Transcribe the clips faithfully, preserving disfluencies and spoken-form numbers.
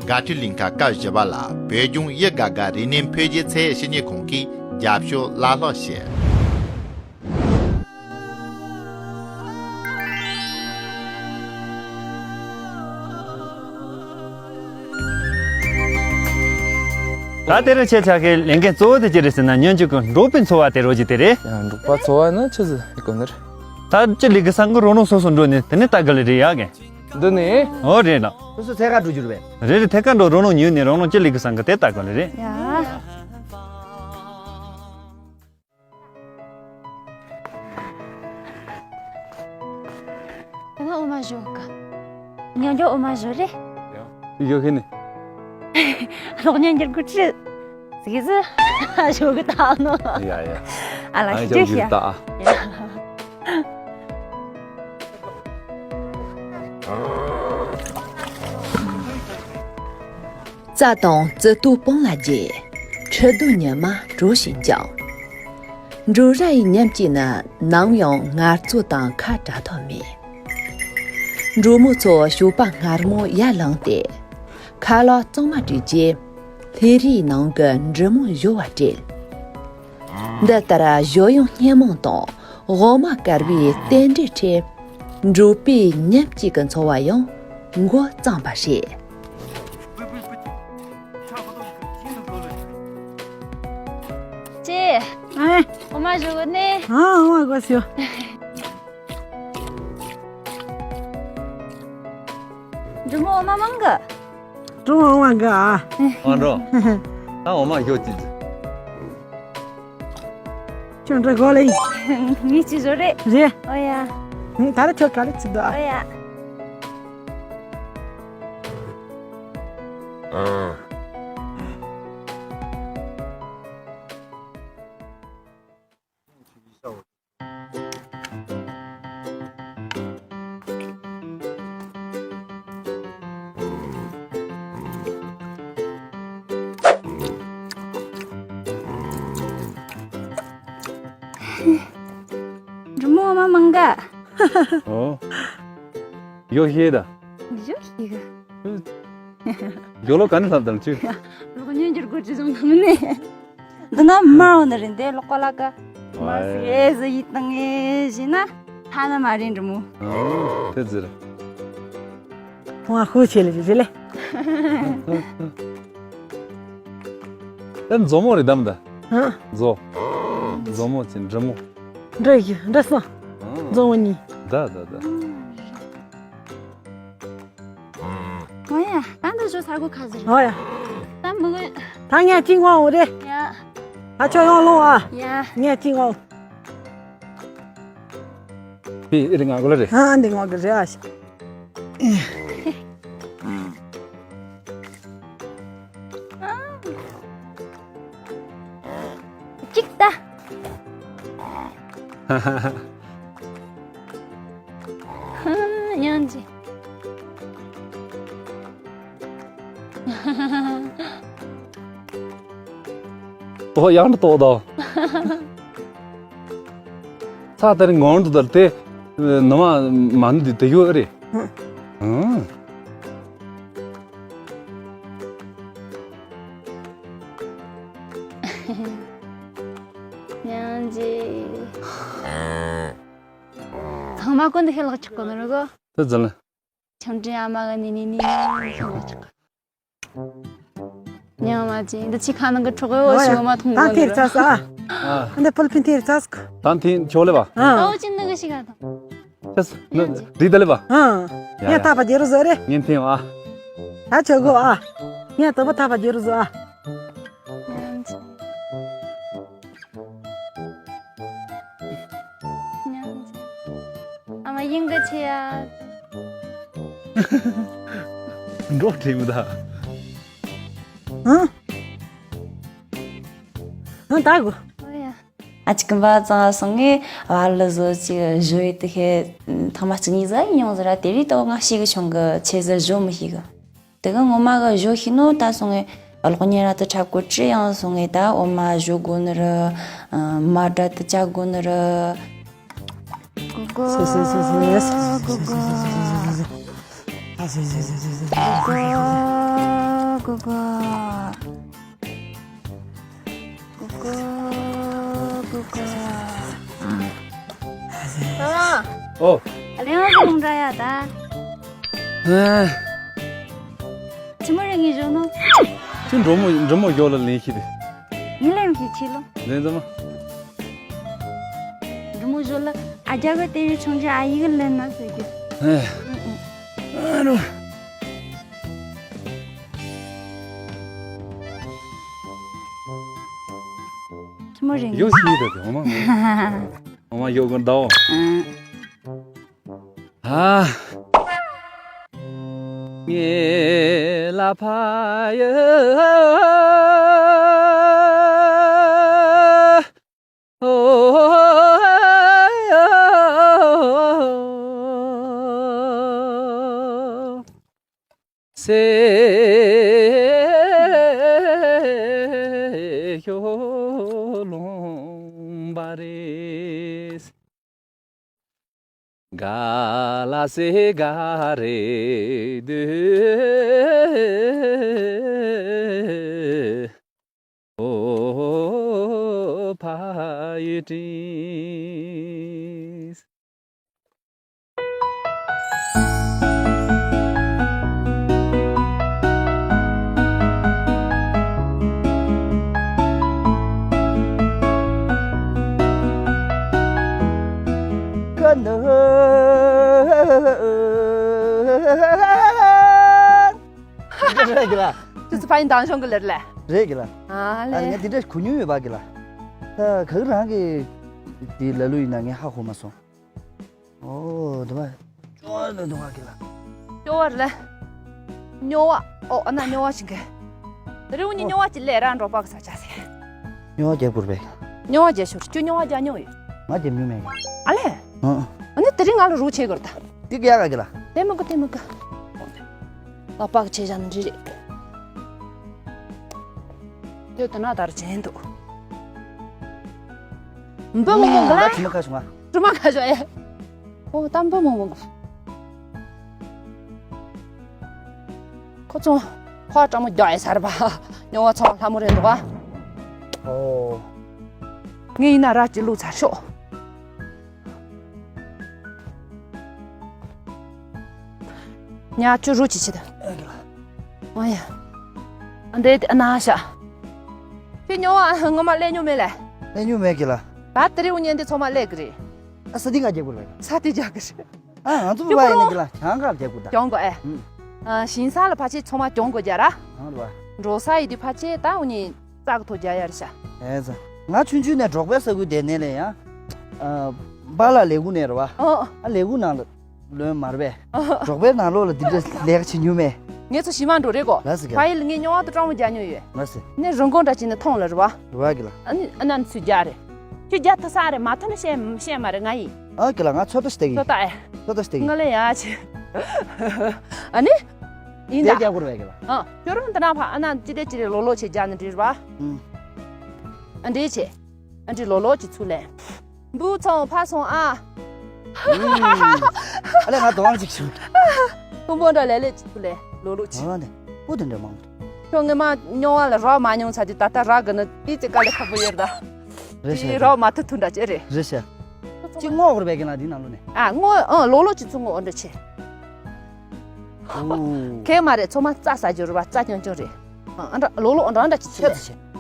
དགའ་སྤྲོའི་གླིང་ག་སྐབས་བཞི་པ་ལ་བོད་ལྗོངས་དབྱི་དགའ་དགའ་རིག་གནས་འཕེལ་རྒྱས་ཚད་ཡོད་བྱེད་གཉེར་ཁང་གིས་རྒྱབ་སྐྱོར་བླ་ལྷག་བྱས། ད་དེ་རིང་ཁྱེད་ཅག་གི་ལས་འགན་གཙོ་བོ་དེ་ཅི་རེད་ཟེར་ན། ཉིན་གཅིག་གི་འབྲོག་པའི་འཚོ་བ་དེ་རོགས་ཀྱི་དེ་རེད། ཡང་འབྲོག་པ་འཚོ་བ་ནི་ཆི་ཟིག་གོ་ནི་རེད། ད་ཅི་ལས་ཀྱི་སང་གི་རོགས་རོགས་སོ་སོ་འགྲོ་ནས་དེ་ནས་ལྟ་གི་ལས་རེད་ཡ་གི། འདི་ནས། ཨོ་རེད་ལ། སོ་སོ་ཚད་ག་འགྲོ་རྒྱུ་རེད་པས། རེད་རེད། ཐད་ཀར་འགྲོ་རོགས་རོགས་ཉོས་ནས་རོགས་རོགས་ཅི་ལས་ཀྱི་སང་གི་དེ་ལྟ་གི་ལས་རེད། ཡ། ང་འོ་མ་ཞོག་གི། ཉོ་ཉོ་འོ་མ་ཞོ་རེད། ཡོ་ཁེ་ནི། གློག་བརྙན་འགྱུར་གི་ཁྲི། ཟིག་ཟི། ཞོག་གི་ད་ནོ། ཡ་ཡ། ཨ་ལ་ཨ་ཁྱི་ཅག་ཁྱི་ཡ། ད་ཨ། རྩྭ་དང་རྩི་ཏོ་སྤང་ལ་རྒྱས། ཁྲི་རྡོ་ཉི་མ་དྲོ་ཞིང་འཇམ། འབྲོག་ར་ཡི་ཉམས་ཀྱིས་ནི་ནམ་ཡང་ངལ་རྩོལ་དང་ཁ་བྲལ་ཐབས་མེད། འབྲོག་མོ་ཚོ་ཞོགས་པ་སྔ་མོ་ཡར་ལངས་ཏེ། ཁ་ལག་གཙང་མ་བཀྲུས་རྗེས། ལྷས་རའི་ནང་གི་འབྲི་མོ་བཞོ་བ་སྤྲད། འདི་ལྟར་བཞོ་གཡང་སྙན་མོ་དང་འོ་མ་དཀར་བའི་རྟེན་འབྲེལ་ཁྲོད། འབྲོག་པའི་ཉམས་ཀྱི་འཚོ་བ་ཡང་འགོ་བརྩམས་པ་རེད། ཅེ། ཨེ། འོ་མ་བཞོ་གི་ནི། ཨ། འོ་མ་དགོས་སོ། འབྲི་མོ་འོ་མ་མང་གི། འབྲི་མོ་འོ་མ་གི་ཨ། ཨ་འགྲོ། ད་འོ་མ་བཞོ་ཅི་ཅི། ཁྱོད་འདྲ་གོ་ལེ། ངས་ཅི་བཟོ་རེད། རེད། ཨོ་ཡ། ད་རེ་ཁྱོད་ག་རེ་ཅི་འདུག་ཨ། ཨོ་ཡ། འབྲི་མོ་འོ་མ་མང་ག། ཨོ། ཡོ་ཤེས་ད། ཡོ་ཤེས་ག། ཡོ་ལོ་ག་ནས་ལྷབ་དང་ཆུ། གློག་བརྙན་འགྱུར་དགོས་ཀྱི་བཟུང་ཐུབ་ནས། འདི་ན་མ་འོ་ན་རིན་དེ་ལོག་གོ་ལ་ཀ། མ་སི་ཨེ་ཟི་ཡི་དང་ཨེ་ཞེ་ན། ཐ་ན་མ་རིན་འབྲི་མོ། དེ་ཟེར། ཁོང་ཧུ་ཆེ་ལེ་རེ་ལེ། ཨེ་མཛོ་མོ་རེད་དམ་ད། ཧ། མཛོ། མཛོ་མོ་ཅན་འབྲི་མོ། འདྲ་ཡི་འདྲ་སོང་། མཛོ་མོ་གཉིས། ད་ད་ད། ཨོ་ཡ། ད་འདི་བཟོ་ས་གོ་ཁ་ཟེར། ཨོ་ཡ། ད་མི་དགོས། ད་ངས་ཅིག་ངོ་འོ་རེད། ཡ། ད་ཁྱོད་ཡོང་ལོང་ཨ། ཡ། ངས་ཅིག་ངོ་། པི་ཨེ་རེ་ང་གོ་ལ་རེད། ཨ་འདི་ངོ་གི་རེད་ཨ། གཅིག་ལྟ། ཡང་ཅི། ཏོ་ཡང་ཏོ་དང་། ཚ་དེར་ངང་དུ་དར་ཏེ། ནུ་མ་མ་ནུ་དེ་དེ་ཡོད་རེད། ཧུང་། ཡང་ཅི། ཚང་མ་ཀུན་ཏུ་ཤེས་ལག་ཆགས་གོ་ནོ་རུ་གོ། དེ་ཙམ་ལ། ཆང་འདྲེན་ཨ་མ་གི་ནི་ནི་ནི་ཤེས་ལག་ཆགས་གོ། ཉང་མ་ཅི་འདི་ཅི་ཁ་ནང་གི་གྲོགས་ཡོད་ཨོ་ཡ། ཞིག་མ་མཐོང་ད་གོ་ཐེར་ནོ་རུ། ཚ་ས་ཨ། ཨ། འདི་ཕུལ་ཕིན་ཐེར་ཚ་ས་ད་ཐེན་ཆོ་ལེ་བ། ཨ། ཨོ་ཅི་འདི་གི་ཤི་ག་དང་། ཤེས་ན་རི་ད་ལེ་བ། ཨ། ཡ་ཡ། ངས་ཐག་པ་རྒྱལ་རུ་བཟོ་རེད། ངན་ཐེན་ཨ། ད་ཆོ་གོ་ཨ། ངས་དོ་པ་ཐག་པ་རྒྱལ་རུ་བཟོ་ཨ། ཨ་མ་ཡིན་གི་ཆེ་ཡ། འགྲོ་དྲན་མི་ད། ཨ། ཨ་ད་གོ། ཨོ་ཡ། ཨ་ཅི་ཀི་འབའ་ཙང་སོང་ངས་བ་ལི་བཟོ་ཅིག་བཞོ་ཡི་དུ་ཤེ། ཐང་མ་གཅིག་གཉིས་ཟ་ཡིན་ཡོང་ཟེར་ར་དེ་རིགས་ཏོ་ང་ཤེས་གི་ཆུང་གི་ཆེ་ཟེར་བཞོ་མི་ཤེས་གི། དེ་གི་ངོ་མ་གི་བཞོ་ཤེས་ནོ་ད་སོང་ངས་གློག་བརྙན་ར་དུ་འཁྲབ་གོ་ཅི་ཡང་སོང་ངས་ད་འོ་མ་བཞོ་དགོ་ནི་རུ། མ་འདྲ་དུ་བཅའ་དགོ་ནི་རུ། གོ་གོ། གོ་གོ། ཀུ་ཀུ། ཀུ་ཀུ། ཀུ་ཀུ། ཨ། ཨོ། ཨ་ལེ་ང་ཚོ་ལུང་འདྲ་ཡ་ད། ཨ། ཅི་མ་རེད་ངས་བཞོན་ནོ། ཅི་འགྲོ་མོ་འགྲོ་མོ་ཡོད་ལ་ལེན་ཤི་དེ། ངས་ལེན་ཤི་ཆི་ལོ། ལེན་ཙམ་མ། འགྲོ་མོ་བཞོན་ལ་ཨ་རྒྱ་གི་དེ་རིང་ཆུང་ཆུང་ཨ་ཡིག་ལེན་ན་ཟེར་གི། ཨེ། ཨ་རོ། ཅི་མ་རེད། ཡོ་ཤི་ད་དེ་འོ་མ། འོ་མ་ཡོ་གོན་ད་འོ། ཨ། ངེ་ལ་ཕ་ཡ། ཨོ། སེ་ཤོ་ལོང་བ་རེ། ག་ལ་སེ་ག་རེ་དུ། ཨོ་ཕ་ཡི་ཏྲིས། ཀ་ནོ། རེད་གི་ལ། ཅི་ཙི་ཕ་ཡིན་དང་ཤོང་གི་ལེར་ལེ། རེད་གི་ལ། ཨ་ཨ་ལེ། ངས་འདི་འདྲ་གོ་མྱོང་ཡོད་པ་གི་ལ། ད་ག་གི་རང་གི་དེ་ལ་ལུ་ཡིན་ན་ངས་ཧ་གོ་མ་སོང་། ཨོ་དེ་མ་ཅོ་ལ་དུ་བ་གི་ལ། ཅོ་བར་ལེ། སྨྱོ་བ། ཨོ་ཨ་ན་སྨྱོ་བ་ཞིག་གི། དེ་རིང་ནི་སྨྱོ་བ་ཅི་ལས་རང་འགྲོ་པ་གི་ས་ཆ་ཟེ། སྨྱོ་བ་རྒྱབ་དགོས་རེད་པས། སྨྱོ་བ་རྒྱབ་ཤོར་ཅུ་སྨྱོ་བ་རྒྱབ་མྱོང་ཡོད། ང་རྒྱབ་མྱོང་མེད་གི། ཨ་ལེ། ཨ། ཨ་ནི་དེ་རིང་ང་ལ་རོགས་བྱེད་དགོས་རེད་ད། དེ་ག་ཡག་ག་གི་ལ། དེ་མི་དགོས་དེ་མི་དགོས། ལག་པ་གི་ཆེ་བཞག་ནི་འདྲི་རེད། དེ་དེ་ན་དར་ཅན་འདུག་འབུ་མི་མོ་ག་ལ། དྲི་མ་ཁ་བྱུང་ང་། དྲི་མ་ཁ་བྱུང་ཨེ། ཨོ་ད་འབུ་མི་མོ་ག་ཁོ་ཚོ་ཁོ་སྤྲང་མོ་རྒྱག་ཡ་ཚར་བ། མྱོང་བ་ཚོ་ལྷ་མོ་རེད་འདུག་ཨ། ཨོ། ངས་ཡིན་ན་ར་ཅི་བླུགས་ཚར་ཤོག་ཉ་ཆུ་རུ་ཅི་ཆི་ད། ཨ་ཡ། ཨ་འདྲེ་ཨ་ན་ཤ། ཁྱོད་ཉོ་བ་ངོ་མ་ལས་ཉོ་མེད་ལས། ལས་ཉོ་མེད་ཀི་ལ། ད་དེ་རིང་ཉན་དེ་ཚོ་མ་ལས་ཀི་རེད། ཨ་ས་དེ་ང་རྒྱབ་དགོས་རེད། ས་དེ་རྒྱག་གི་རེད། ཨ་ང་ཚོ་བ་ཡིན་ཀི་ལ་གྱང་གར་རྒྱབ་དགོས་ད། གྱོང་གོ་ཨེ། ཨ་ཞིང་ས་ལ་ཕ་ཆེ་ཚོ་མ་གྱོང་གོ་རྒྱ་ར། གྱང་ར། འགྲོ་ས་ཡི་དུས་ཕ་ཆེ་ད་འུ་ནི། རྩ་གི་ཐོ་རྒྱ་ཡར་ཤ། ཨེ་ཙ། ང་ཆུང་ཆུང་ནས་འབྲོག་པའི་ས་ཁུལ་དེ་ནས་ལས་ཡང་། ཨ། པཱ་ལགས་ལས་ཁུངས་ནས་རེད་བ། ཨོ། ཨ་ལས་ཁུངས་ནང་ལ་ལོན་མར་བས། ཨོ། འབྲོག་པའི་ནང་ལོགས་ལ་འདི་འདྲ་ལས་ཀ་བྱེད་མྱོང་མེད། ངས་ཚོ་ཞི་མ་འགྲོ་རེད་གོ། ལ་སི་ག་ཕ་ཡིལ་ངས་སྨྱོ་བ་དུ་སྤྲང་མོ་རྒྱ་མྱོང་ཡོད། ལ་སི། ནས་རང་གོང་འདྲ་བྱས་ནས་མཐོང་ལ་རེད་བ། རེད་བ་གི་ལ། ཨ་ནི་ཨ་ན་ནི་ཚུ་རྒྱ་རེད། ཁྱོད་རྒྱ་ཐུ་ས་རེད་མ་ཐུ་ནི་བཤད་བཤད་མ་རེད་ང་ཡིན། ཨ་གི་ལ་ང་ཚོད་ལྟ་ཞིག་ལྟ་གི། ཚོད་ལྟ་ཨེ། ཚོད་ལྟ་ཞིག་ལྟ་གི། ང་ལ་ཡ་ཆེ། ཨ་ནི། ཡིན་དེ་ད། རྒྱ་གུར་བས་གི་ལ། ཨ། ཁྱོད་རང་འདི་ན་ཕ་ཨ་ན་ཅི་དེ་ཅི་རེད་ལོ་ལོ་ཆེ་རྒྱ་ནི་འདྲི་ར་བ། ཨུམ། ཨ་འདྲི་ཆེ། ཨ་འདྲི་ལོ་ལོ་ཅི་ཚུ་ལེ། འབུ་ཚང་ཕ་སོང་ཨ། ཨུམ། ཨ་ལས་ང་དོང་ཅིག་བྱུང་། ཀུན་པོ་འདྲ་ལེ་ལེ་ཅི་ཚུ་ལེ་ལོ་ལོ་ཆེ། ཨ་ནི། པུ་དེ་འདྲ་མང་། ཁྱོད་ངས་མ་སྨྱོ་བ་ལ་རག་མ་མྱོང་ཚ་དེ་ད་ལྟ་རག་གི་ནི་དེ་ཅི་དཀའ་ལས་ཁག་པོ་ཡོད་ད། རེད་ཤག་དེ་རག་མ་ཐུབ་ཐུབ་འདྲ་ཅི་རེད། རེད་ཤག་ཅི་སྔོ་བར་བས་གི་ན་དེ་ནང་ལོ་ནས། ཨ་སྔོ་ཨ་ལོ་ལོ་ཅི་ཚུ་སྔོ་འདྲ་ཆེ། ཨོ། ཁེ་མ་རེད་ཚོ་མ་རྩ་ས་རྒྱུ་རེད་བ་རྩ་རྐྱང་རྐྱང་རེད། ཨ་འདྲ་ལོ་ལོ་འདྲ་འདྲ་ཅི་ཆེ།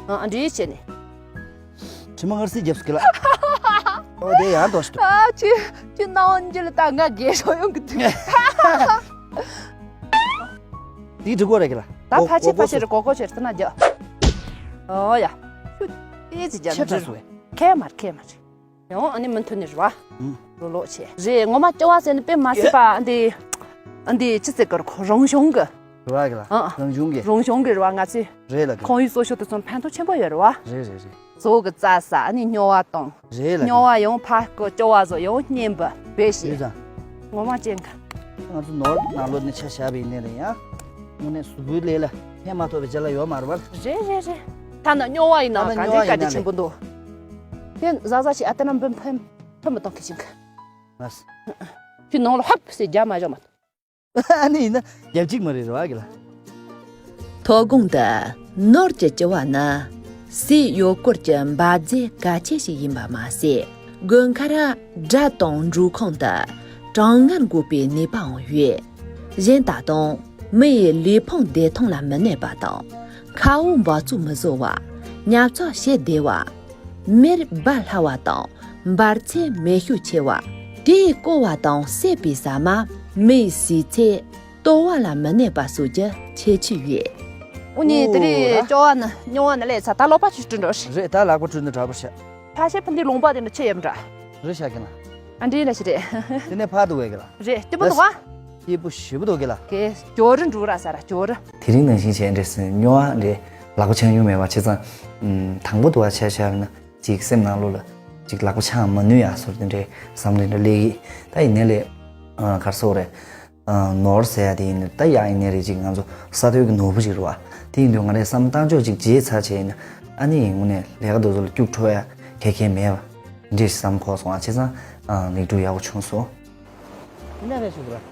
ཨ་འདྲ་ཆེ་ནས། དྲི་མ་ངར་སི་རྒྱབ་སུ་གི་ལ། ཨོ་དེ་ཡང་དོ་ཞིག་ཏུ། ཨ་ཅི་ཅི་ནང་འཇིལ་ད་ང་རྒས་ཤོ་ཡོང་གི་དུས། དེ་འགྲིག་གོ་རེད་གི་ལ། ད་ཕ་ཆེ་ཕ་ཆེ་རེ་གོ་གོ་ཆེར་ཏི་ན་རྒྱ། ཨོ་ཡ། ཤུ་ཏི་ཙི་རྒྱ་ཆེ་ནི་ཕྲ་སུ་བས། ཁེ་མར་ཁེ་མར། ཡང་ཨ་ནི་མུ་མཐུད་ནས་རེད་བ། ཨུམ། ལོ་ལོ་ཆེ། རེད་ངོ་མ་སྐྱོ་བ་ཟེར་ནི་དཔེ་མ་སྲིད་པ་ཨ་འདི། ཨ་འདི་ཅི་ཟེར་གི་རེད་ཁོ་རང་བྱུང་གི། རེད་བ་གི་ལ། ཨ་ཨ། རང་བྱུང་གི། རང་བྱུང་གི་རེད་བ་ང་ཚོས། རེད་ལ་གི། ཁོང་ཡུལ་གཙོ་ཤོག་དེ་ཚོ་ཕན་ཐོགས་ཆེན་པོ་ཡོད་རེད་བ། རེད་རེད་རེད། ཟོག་གི་རྩྭ་ས་ཨ་ནི་སྨྱོ་བ་དང་། རེད་ལ་གི། སྨྱོ་བ་ཡང་ཕ་སྐོ་སྐྱོ་བ་བཟོ་ཡང་བསྙེན་པ་བེད་ཤེས། རེད་ད། ངོ་མ་ཅན་གི། ང་ཚོ་ནོར་ནང་ལོ་ནི་ཆ་བཞག་པའི་ནས་རེད་ཡ། དངོས་གནས་གཟུགས་པོའི་ལས་ལ་ཕན་མ་ཐོགས་པའི་རྒྱ་ལ་ཡོད་མ་རེད་བ། རེད་རེད་རེད། ཐ་ན་སྨྱོ་བ་ཡིན་ན་ཐ་ན་ག་འདྲའི་བཀའ་དྲིན་ཆེན་པོ་འདུག་དེ་ཟ་ཟ་ཞིག་ཨ་ཏ་ན་འབུམ་ཕན་ཐོན་མི་གཏོང་མཁན་ཞིག་གི། ལགས། ཁྱོད་ནང་ལ་ཧབ་ཟེར་རྒྱ་མ་བཞག་མ་ཐུབ། ཨ་ནི་ཡིན་ན་རྒྱབ་གཅིག་མ་རེད་རེད་བ་གི་ལ། མཐོ་སྒང་དུ་ནོར་གྱི་ལྕི་བ་ནི་སའི་ཡུལ་སྐོར་གྱི་འབབ་རྫས་གལ་ཆེ་ཞིག་ཡིན་པ་མ་ཟད། དགོན་མཁར་སྦྲ་དང་འབྲུ་ཁང་དུ་གྲང་ངར་འགོག་པའི་ནུས་པའང་ཡོད། གཞན་ལྟ་སྟངས་མི་ཡི་ལུས་ཕུང་བདེ་ཐང་ལ་མི་གནོད་པ་དང་། ཁ་འོག་འབག་བཙོག་མི་བཟོ་བ། ཉར་ཚགས་བྱེད་བདེ་བ། མེར་སྦ་སླ་བ་དང་འབར་ཚད་མེ་ཤུགས་ཆེ་བ། དེས་བསྐོལ་བ་དང་བསྲེགས་པའི་ཟ་མ་མི་ཡི་ཟས་ཚད། ལྟོ་བ་ལ་མི་གནོད་པ་སོགས་ཀྱི་ཁྱད་ཆོས་ཡོད། འུ་གཉིས་དེ་རིང་ཨོ། སྐྱོ་བ་ནི་སྨྱོ་བ་ནི་ལས་ཚ། ད་ལོག་པ་ཆུ་སྤྲུལ་འགྲོ་རེད། རེད། ད་ལག་པ་བཀྲུས་ནས་དྲག་པོ་བྱས། ཕ་ཤེ་ཕ་འདི་ལུང་པ་དེ་འདྲ་ཆེ་ཡོད་འདྲ། རེད་ཤག་གི་ལ། ཨ་འདྲེ་ལ་ཞིག་རེད། དེ་ནས་ཕར་འདུག་གི་ལ། རེད། སྐྱིད་པོ་འདུག་ཨ། སྐྱིད་པོ་ཞེ་པོ་འདུག་གི་ལ། གེ་སྐྱོ་རི་འགྲོ་ར་ས་ར་སྐྱོ་རི། དེ་རིང་ནང་བཞིན་བྱས་འདྲེ་སྲིན་སྨྱོ་བ་འདྲེ་ལག་པ་འཆང་མྱོང་མེད་པ་བྱས་ཙང་། ཨམ། དང་པོ་འདུག་བ་ཆ་བཞག་ན་ཅིག་སེམས་ནང་ལོགས་ལ་ཅིག་ལག་པ་འཆང་མ་ནུས་ཡ་སོར་དེ་འདྲའི་བསམ་བློ་འདྲ་སླེབས་གི། ད་ཡིན་ནའི་ལས། ཨ། གར་སོག་རེད། ཨ། ནོར་ཟེར་ཡ་དེ་ཡིན་ནའི་ད་ཡག་ཡིན་ནའི་རེད། ཅིག་ང་ཚོ་ས་མཐོའི་གི་ནོར་བུ་ཞིག་རེད་བ། དེ་ཡིན་དུས་ང་རའི་བསམ་བློ་བཏང་ཕྱོགས་ཅིག་བརྗེས་ཚར་བྱས་ཡིན་ན། ཨ་ནི་དངོས་གནས་ལས་ཀ་དེ་ཚོ་ལ་སྐྱུག་བྲོ་ཡ་གལ་གལ་མེད་བ། འདྲེ་ཞིག་བསམ་གོ་སོང་བ། བྱས་ཙང་། ཨ། ལེགས་གྲུབ་ཡག་པོ་བྱུང་སོང་། ཡིན་ན་རེད་ཞུ་གི་ར།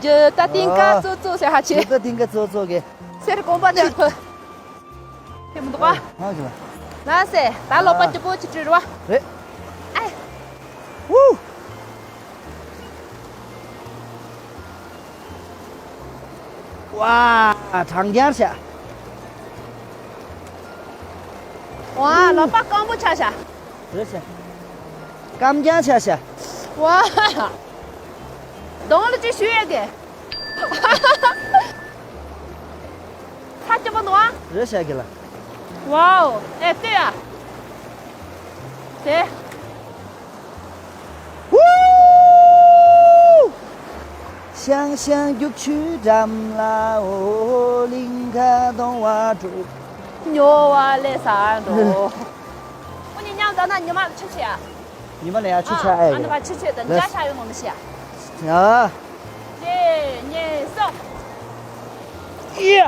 འཇུ་ད་ཏིང་ཀ་ཙོ་ཙོ་ཟེར་ཧ་ཆེ། འཇུ་ད་ཏིང་ཀ་ཙོ་ཙོ་གེ། སེར་གོམ་པ་ནས་ཕུ། ཐེ་མི་འདུག་ག། ང་གི་ལ། ལ་སེ་ད་ལོག་པ་ཨ། སྐྱིད་པོ་ཅིག་བྲིས་རོ། རེད། ཨེ། ཝུ། ཝ། གྲང་རྐྱང་ཤ། ཝ། ལོག་པ་སྐམ་པོ་ཆགས་ཤ། རེད་ཤག་སྐམ་རྐྱང་ཆགས་ཤག་ཝ། གདོང་ལ་ཅིག་ཞུ་ཡས་གི། ཚ་སྐྱིད་པོ་འདུག་ཨ། རེད་ཤག་གི་ལ། ཝའོ། ཨེ་ལྟོས་ཨ། དེ། ཝུའུ། ཤང་ཤང་རྒྱུག་ཆུའི་འགྲམ་ལ། འོ་གླིང་ཁ་གདོང་བ་དྲུག་སྨྱོ་བ་ལས་ས་འགྲོ། ཁོ་གཉིས་མཉམ་འཛོམས་ན་ཉི་མ་ལ་ཆུ་ཆེ་ཨ། ཉི་མ་ལ་ཡ་ཆུ་ཆེ་ཨ། ཨ་ནི་ཕ་ཆུ་ཆེ་དང་འཇའ་ཤར་ཡོང་ནོ་མི་ཤེས་ཨ། ཡ། གཅིག་གཉིས་གསུམ། ཡ།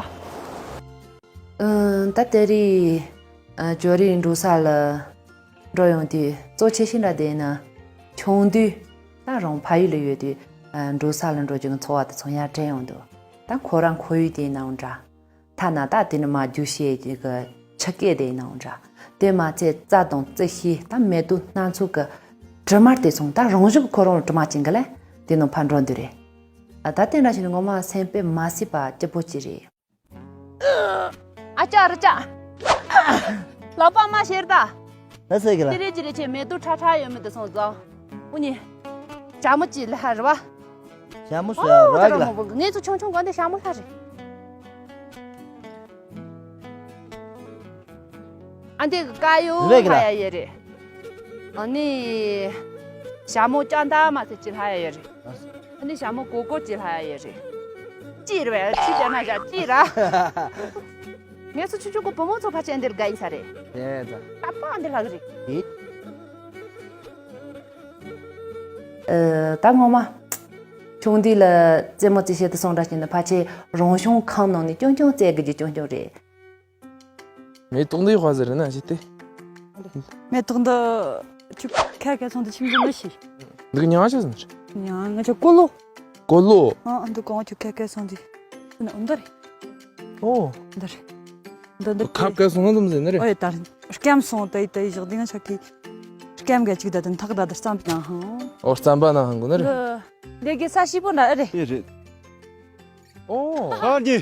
ཨ། ད་དེ་རིང་། ཨ། ཇོ་རིའི་འབྲོག་ས་ལ་འགྲོ་ཡོང་དུས་གཙོ་ཆེ་ཤོས་འདྲ་དེ་ནི་ཆུང་དུས་ད་རང་ཕ་ཡུལ་ལ་ཡོད་དུས། ཨ། འབྲོག་ས་ལ་འགྲོ་རྒྱུ་གི་ཚོར་བ་དེ་ཚོ་ཡར་དྲན་ཡོང་འདུག་ད་ཁོ་རང་ཁོར་ཡུག་དེ་ནའང་འདྲ། ཐ་ན་ད་དེ་ནི་མ་རྒྱུག་བྱེད་ཀྱི་ཆུ་སྐེད་དེ་ནའང་འདྲ། དེ་མ་ཚད་རྩྭ་དང་རྩི་ཤིང་ད་མེ་ཏོག་སྣ་ཚོགས་ཀྱི་དྲི་མ་དེ་ཚོ་ད་རང་བཞིན་ཁོ་རང་ལ་དྲི་མ་བྱིན་གི་ལས་དེ་ནང་ཕར་འགྲོ་འདོད་རེད། ཨ། ད་དེ་འདྲ་ཞིག་ནི་ངོ་མ་སེམས་པས་མ་བསྲེགས་པ་སྐྱིད་པོ་ཅིག་རེད། ཨ་ཅག་རེ་ཅག་ལག་པ་མ་བཤེར་ད། ལ་སེ་གི་ལ། ཅི་རེད་ཅི་རེད་ཆེ་མེ་ཏོག་ཁྲ་ཁྲ་ཡོད་མི་དེ་སོང་ཙང་། འུ་གཉིས། ཞྭ་མོ་ཅིག་ལ་ཧ་རེད་བ། ཞྭ་མོ་ཨོ་ཟེར་ར་གི་ལ། ངས་ཚོ་ཆུང་ཆུང་གོན་དེ་ཞྭ་མོ་ལྷ་རེད། ཨ་འདི་གི་ཀ་ཡོ་རེད་གི་ལ། ལྷ་ཡ་ཡེ་རེད། ཨ་ནི། ཞྭ་མོ་ལྕགས་མདའ་མ་ཟེར་ཅིག་ལྷ་ཡ་ཡེ་རེད། ཨ་ནི་ཞྭ་མོ་གོ་གོ་ཅིག་ལྷ་ཡ་ཡེ་རེད། ཅི་རེད་བས་ཅི་བྱས་ན་བཞག་ཅི་ར། ངས་ཚོ་ཆུང་ཆུང་གི་བུ་མོ་ཚོ་ཕལ་ཆེར་འདིར་དགའ་ཡིན་ས་རེད། རེད་ད། ད་པ་འདི་ལྷག་རེད། ཨེ། ཨ། ད་ངོ་མ། ཆུང་དུས་ལ་རྩེད་མོ་རྩེ་བྱེད་དུ་སོང་འདྲ་བྱས་ན་ཕལ་ཆེར་རང་བྱུང་ཁམས་ནང་ནས་རྐྱང་རྐྱང་རྩེ་དགོས་རྒྱུ་རྐྱང་རྐྱང་རེད། མེ་ཏོག་འདི་ཧ་ཟེར་ན་ཞིག་སྟེ། མེ་ཏོག་འདི་ཁྱོད་ཁ་ཁ་སོང་དུ་ཁྱིམ་དུ་མི་ཤི། འདི་གི་ཉང་ཆ་ཟེར་ན་རེད། ཉང་ང་ཆ་ཀོ་ལོ། ཀོ་ལོ། ཨ་ཨ་འདི་གོང་ཁྱོད་ཁ་ཁ་སོང་དུ། འདི་ན་འདི་རེད། ཨོ། འདི་རེད། འདི་འདི་ཁབ་ཁ་སོང་ན་འདུམ་ཟེར་ན་རེད། ཨོ་ཡ་ད་རེད། སྐམ་སོང་དེ་དེ་བཞག་འདི་ང་ཆ་ཁི། སྐམ་ག་ཅིག་ད་དེ་ཐག་ད་དེ་རྩམ་པ་ན་ཧང་། ཨོ་རྩམ་པ་ན་ཧང་གོ་ན་རེད། འདི་གི་ས་ཤི་པོ་འདྲ་ཨེ་རེད། ཨེ་རེད། ཨོ། ཨ་ར་ཉི།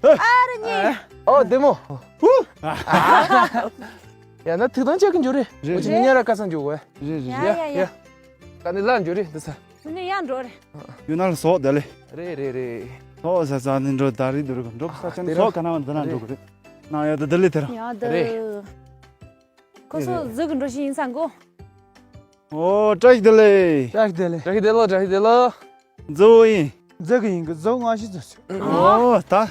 ཨ་ར་ཉི། ཨོ་བདེ་མོ། ཧུ། ཡ་ན་ཐིག་ཐང་ཅག་གི་འཇུ་རེད། རེད། འོ་ཅི་ཉིན་ཉ་ར་ཀ་སང་འཇུ་གོ། རེད་རེད། ཡ་ཡ་ཡ། ཀ་ནི་ལ་འཇུ་རེད་འདི་ས། ནི་ཡ་འགྲོ་རེད། ཡུ་ན་ལ་སོག་དེ་ལེ། རེད་རེད་རེད། སོག་ས་ས་ནི་འགྲོ་ད་རེད་འདུག་རེད་འགྲོ་ས་ཆ་ནི་སོག་ག་ན་བ་འདི་ན་འགྲོ་གི་རེད། ན་ཡ་དེ་དེ་ལེ་དེ་ར། ཡ་དེ། རེད། ཁོ་ཚོ་ཟིག་གི་འགྲོ་ཤི་ཡིན་ས་གོ། ཨོ་བཀྲ་ཤིས་བདེ་ལེགས། བཀྲ་ཤིས་བདེ་ལེགས། བཀྲ་ཤིས་བདེ་ལེགས། བཀྲ་ཤིས་བདེ་ལེགས། མཛོ་ཡིན། མཛོ་གི་ཡིན་གི་མཛོ་ང་ཤི་མཛོ་ཤི། ཨོ་ད།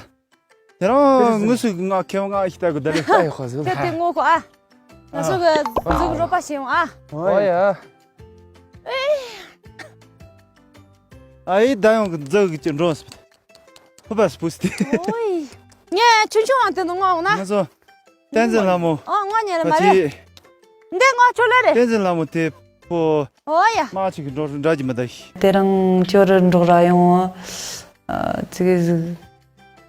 དེ་རང་དངོས་སུ་ང་ཁེ་བ་ང་ཤི་ད་གི་ད་རེ། ཨ་ཡོ་ཁོ་ཟིག་ལ། དེ་དེ་ངོ་ཁོ་ཨ། ང་ཚོ་གི་མཛོ་གི་རོགས་པ་བྱེད་ཡོང་ཨ། ཨོ་ཡ། ཨ་ཡི་ད་ཡོང་གི་མཛོ་གི་ཅི་འགྲོ་སི། ཕུ་པ་སི་པུ་སི་ཏི། ཨོ་ཡི། ངས་ཆུང་ཆུང་བ་དེ་ནང་ང་འོང་ན། ང་ཚོ། བསྟན་འཛིན་ལྷ་མོ། ཨོ་ང་ཉེ་ར་མ་རེད། འདི་ང་ཆོ་ལེ་རེད། བསྟན་འཛིན་ལྷ་མོ་དེ་ཕོ། ཨོ་ཡ། མ་ཆུ་གི་འགྲོ་འདྲ་གི་མི་ད་ཤི། དེ་རིང་ཅོ་རི་འབྲོག་ར་ཡོང་། ཙི་གེ་ཟིག་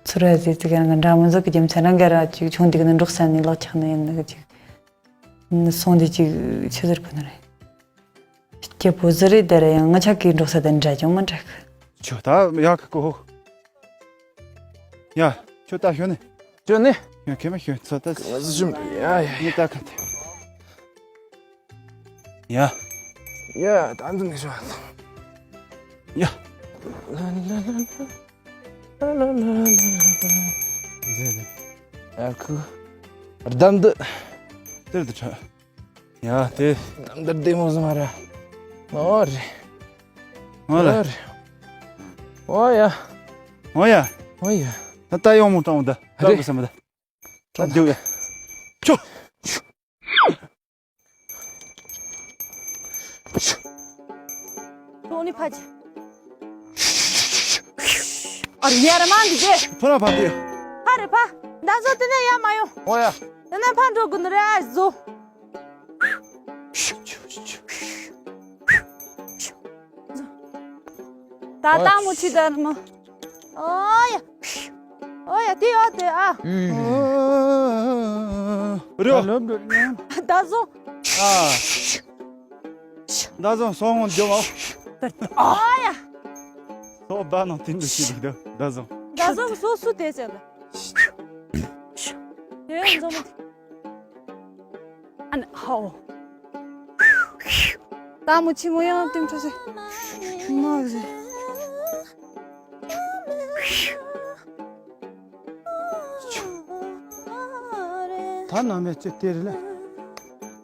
ཚུར་ར་ཟིག་ཙི་གེ་རང་གི་འདྲ་མི་འཛོག་གི་རྒྱུ་མཚན་རང་ག་ར་ཅིག་ཆུང་དུས་ནས་འབྲོག་ས་ནས་ལོག་ཆགས་ནི་ཡིན་ནི་གི་ཅིག་སོང་དུས་ཅིག་ཆི་ཟེར་གོ་ནི་རེད། སྐྱིད་པོ་ཟིག་རེད། དེ་ར་ཡང་ང་ཆ་གི་འབྲོག་ས་དེ་འདྲ་ཅུང་མི་འདྲ་གི་ཁྱོད་ད་ཡག་གི་གོ་ཡ། ཁྱོད་ད་ཤོད་ནི། ཁྱོད་ནི། ཡ་ཁྱེད་མ་ཤོད་ཚོད་ད། ང་ཟི་ཞིམ་ཡ་ཡ་ཡ། ད་ག་དེ། ཡ། ཡ་ད་འདི་ནས་ཤོད། ཡ། ཟེར་ནས། ཨ་ཁུ། རྡམ་འདི། དེར་དུ་ཁྲ། ཡ་དེ། རྡམ་འདི་བདེ་མོ་ཟིག་མ་རེད། ཨོ་རེད། ཨོ་ལ། ཨོ་རེད། ཨོ་ཡ། ཨོ་ཡ། ཨོ་ཡ། ད་ལྟ་ཡོང་མོ་སྟོང་ད། ལྟ་རེད། དགོས་བསམ་ད། ད་རྒྱུག་ཡ། ཁྱོ། ཁྱོ་ནི་ཕ་ཅི། ཨ་རི་ཡ་ར་མ་འདི་ཅེ། ཕ་ར་ཕ་དེ། ཕ་རེ་ཕ། ད་བཟོ་དེ་ནས་ཡ་མ་ཡོང་། ཨོ་ཡ། དེ་ནས་ཕ་འགྲོ་དགོས་ནི་རེད་ཨ་བཟོ། ད་ལྟ་མོ་ཆི་ད་མོ། ཨོ་ཡ། ཨོ་ཡ་དེ་ཡོད་དེ་ཨ། རེད། ད་བཟོ། ཨ། ད་བཟོ་སོང་ངོ་འཇོམས་ཨོ། ཨོ་ཡ། སོ་བ་ནང་དེ་འདུག་ཞིག་འདུག་ད་བཟོ། ད་བཟོ་སོ་སུ་དེ་ཟེར་ལ། དེ་འཇོམས། ཨ་ནི་ཧའོ། ད་མོ་ཆི་མོ་ཡང་ཏིང་ཁྲོ་སེ། མ་ཟེ། ད་ནང་མེད་ཅི་སྟེར་ལེ།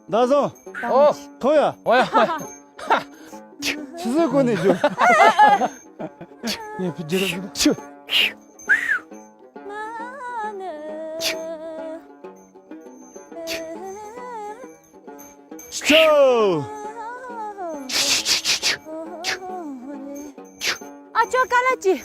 ད་བཟོ། ཨོ། ཐོ་ཡ། ཨོ་ཡ། ཆི་ཟེར་གོ་ནས་བརྗོད། ངས་བུ་རྒྱུད་ར་བུ་ཆུ། ཆུ། ཨ་ཅོ་ཀ་ལ་ཅི།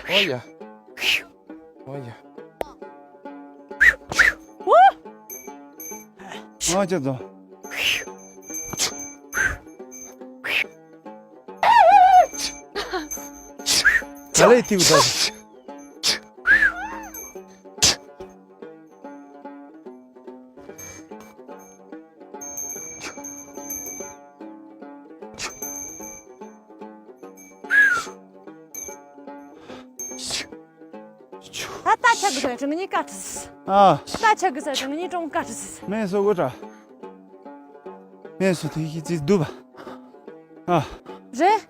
ཨོ་ཡ། ཨོ་ཡ། ཨོ་ཅེ་ཛོ། ད་ལེ་ཏིའུ་ད། ད་ལྟ་ཆག་གི་ཟེར་ཁྲི་ངེད་གཉིས་ཀ་ཁྲི་ཟེར། ཨ། ད་ཆག་གི་ཟེར་ཁྲི་ངེད་གཉིས་ཀྲོང་ཀ་ཁྲི་ཟེར། མེ་སོ་གོ་ཏྲ། མེ་སོ་དེ་ཡི་ཙི་དུ་བ། ཨ། རེད།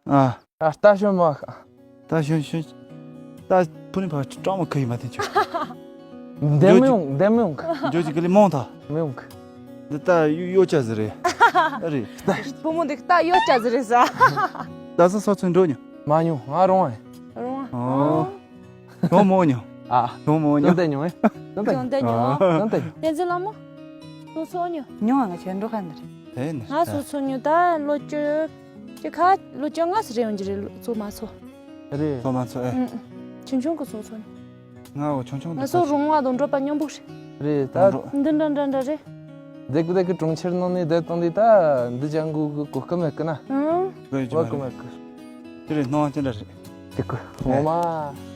ཨ། ཨ་ལྟ་ཞོན་མ་ཁ། ལྟ་ཞོན་ཞོན། ལྟ་ཕུ་ནི་ཕ་ཀྲང་མ་ཁ་ཡི་མ་དེ་ཆུ། འདེམ་མི་ཡོང་འདེམ་མི་ཡོང་གི། འཇོ་ཅི་ཀ་ལི་མོང་ཐ། མི་ཡོང་གི། འདི་ལྟ་ཡོ་ཡོ་ཅ་ཟི་རེད། ཨ་རེད། བུ་མོ་འདི་ལྟ་ཡོ་ཅ་ཟི་རེད་ཟ། ད་ས་སོ་ཚུན་འགྲོ་ཉོ། མ་ཉོ་ང་རོང་ཨེ། རོང་ཨ། ཨོ། ཡོང་མོ་ཉོ། ཨ། ཡོང་མོ་ཉོ། ཡོང་དེ་ཉོ་ཨེ། ཡོང་དེ་ཉོ། ཡོང་དེ་ཉོ། ཡོང་དེ་ཉོ། བསྟན་འཛིན་ལགས་མོ། སོ་སོ་ཉོ། ཉོ་ང་ཁྱེད་འགྲོ་ཁ་འདི་རེད། དེ་ནི། ང་སོ་སོ་ཉོ་ད་ལོ་བཅུ། ཅི་ཁ་ལོ་བཅོ་ལྔ་ཙམ་རེ་ཡོང་གི་རེད་ལོ་ཚོ་མ་ཚོ། རེད། ཚོ་མ་ཚོ་ཨེ། ཨུམ། ཆུང་ཆུང་གི་སོ་ཚོ། ང་འོ་ཆུང་ཆུང་ང་ཚོ་རོང་བ་དང་འགྲོ་པ་མཉམ་པོ་རེད། རེད་ད། འདི་འདྲ་འདྲ་འདྲ་རེད། རྫས་ཀྱི་རྫས་ཀྱི་གྲོང་ཁྱེར་ནང་ནས་བསྡད་བཏང་དུས་ད་འདི་ཅང་གི་གི་གོ་སྐབས་མེད་ཀི་ན། ཨུམ། གོ་ཡོད་ཀྱི་མ་གོ་རེད། མེད་ཀི། དེ་རེད་སྣང་བ་ཅི་འདྲ་རེད། དེ་ཀི་ངོ་མ།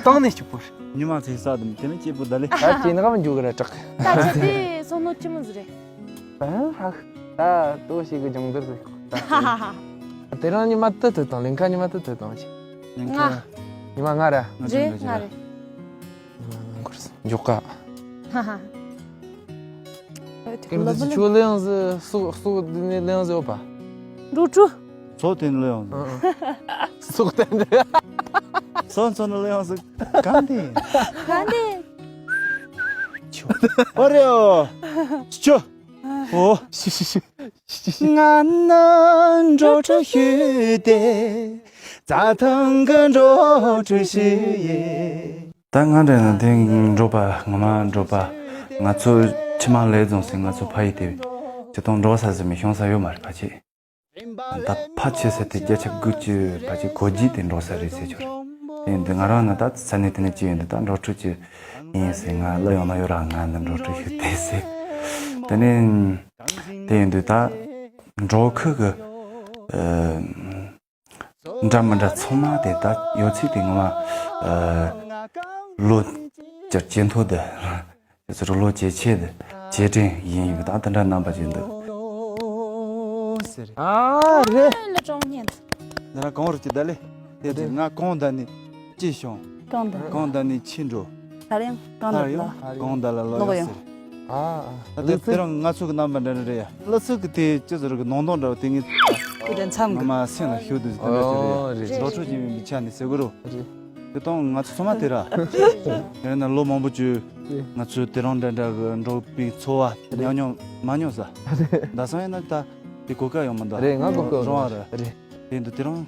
བཏང་ནས་སྐྱུག་པོ་རེད། ཉི་མ་ཚེ་ས་དུམ་དེ་ནི་སྐྱིད་པོ་ད་ལེ། ད་ཅི་ནི་ག་མི་འཇུག་གི་ར་དྲག་གི། ད་ཅི་དེ་སོ་ནོ་ཅི་མོ་ཟི་རེད། ཨ་ཧ། ད་ལྟོ་ཞིག་གི་སྦྱོང་བརྡར་ཟིག་ད་དེ་རིང་ཉི་མ་དུ་དུ་དང་ལིང་ཁ་ཉི་མ་དུ་དུ་དང་ཅི། ལིང་ཁ། ང་། ཉི་མ་ང་ར། ང་ཚོ་རེད་ང་ང་ར། རེད། ཉི་མ་ང་འཁོར་སོང་མགྱོགས་ཀ། ཧ་ཧ། ཨེ་དེ་ལ་ཚོ་ལེ་ཡང་ཟི་སུག་སུག་དེ་ནས་ལེ་ཡང་ཟི་ཡོད་པ། འགྲོ་དྲུ། ཚོ་དེ་ནས་ལེ་ཡང་ཟི། ཨ་ཨ། སུག་དེ་འདྲ། སོ་ཚོ་ནས་ལེ་ཡང་ཟི། གང་དེ། གང་དེ། ཨོ་རེ་ཨོ། ཆུ། ཨོ། ཤི་ཤི་ཤི། ང་ན་འགྲོ་དྲུ་ཞུས་ཏེ། རྩྭ་ཐང་གི་འགྲོ་དྲུ་ཞུ་ཡེ། ད་ང་འདྲ་ན་དེ་འགྲོ་པ་ངོ་མ་འགྲོ་པ། ང་ཚོ་ཕྱི་མ་ལས་རྫོང་སྲིད་ང་ཚོ་ཕ་ཡི་དེ། ཅི་དང་འགྲོ་ས་ཟི་མི་ཤོང་ས་ཡོད་མ་རེད་ཕ་ཆེ། ད་ཕལ་ཆེ་ས་དེ་བརྒྱ་ཆ་དགུ་བཅུ་ཕལ་ཆེར་གོ་བརྒྱད་དེ་འབྲོག་ས་རེད་ཟེར་ཆོག་རེད། དེ་ཡིན་དུས་ང་རང་ནི་ད་ས་གནས་དེ་ནས་སྐྱེས་ཡོད་འདུག་ད་འབྲོག་ཕྲུག་ཅིག་ཡིན་ཟེར། ང་སླེབས་ཡོང་ན་ཡོད་ར། ང་འདི་འབྲོག་ཕྲུག་ཞིག་དེ་ཟེར། དེ་ནས་དེ་ཡིན་དུས་ད་འབྲོག་ཁུལ་གྱི་ཨ། འདྲ་མི་འདྲ་ཚང་མ་དེ་ད་ཡོད་ཚད་དེ་ངོ་མ་ཨ། ལོ་བཅུ་ཇེ་མཐོ་དེ། ཁྱེད་ཚོ་ལོ་ཇེ་ཆེ་དེ་ཇེ་བྲིན་ཡིན་ཡིན་པ་ད་དེ་འདྲ་རྣམ་པ་ཅིག་འདུག་ཨ་རེད། ལ་ཀྲོང་ཉན། འདི་ན་གང་རུ་ཅི་ད་ལེ། དེ་དེ་ང་གང་ད་ནི་ཅི་བྱུང་། གང་ད། གང་ད་ནི་ཕྱིན་འགྲོ། ད་རེང་གང་ད་ད་ཡོང་ལ། གང་ད་ལ་ལོ་ལོག་ཡོང་ཡོང་ཟེར། ཨ་ཨ། ད་དེ་དེ་རང་ང་ཚོ་གི་རྣམ་པ་འདྲ་འདྲ་རེད་ཡ། བླ་ཚོ་གི་དེ་ཅི་ཟེར་གི་ནང་དོན་འདྲ་བ་དེ་ངས་ཁུ་དེ་མཚམས་ང་གི་མ་སེམས་ལ་ཤོད་དུ་ཟེར་འདྲ་ཅི་རེད་ཡ། ཨོ་རེད། ལོ་ཕྲུག་ཅིག་ཡིན་པའི་ཆ་ནས་ཟེར་གི་རོ། རེད། དེ་དང་ང་ཚོ་ཚང་མ་དེ་ར། དེ་ན་ལོ་མང་པོ་བཅུ་ང་ཚོ་དེ་རང་འདྲ་འདྲ་གི་འགྲོ་བའི་འཚོ་བ་ཉམས་མྱོང་མ་མྱོང་ས། ད་སང་ཡིན་ན་ད་དེ་གོ་སྐབས་ཡོང་མི་འདུག་རེད། ང་གོ་སྐབས་རོང་བ་ར། རེད། དེ་འདུག་དེ་རང་།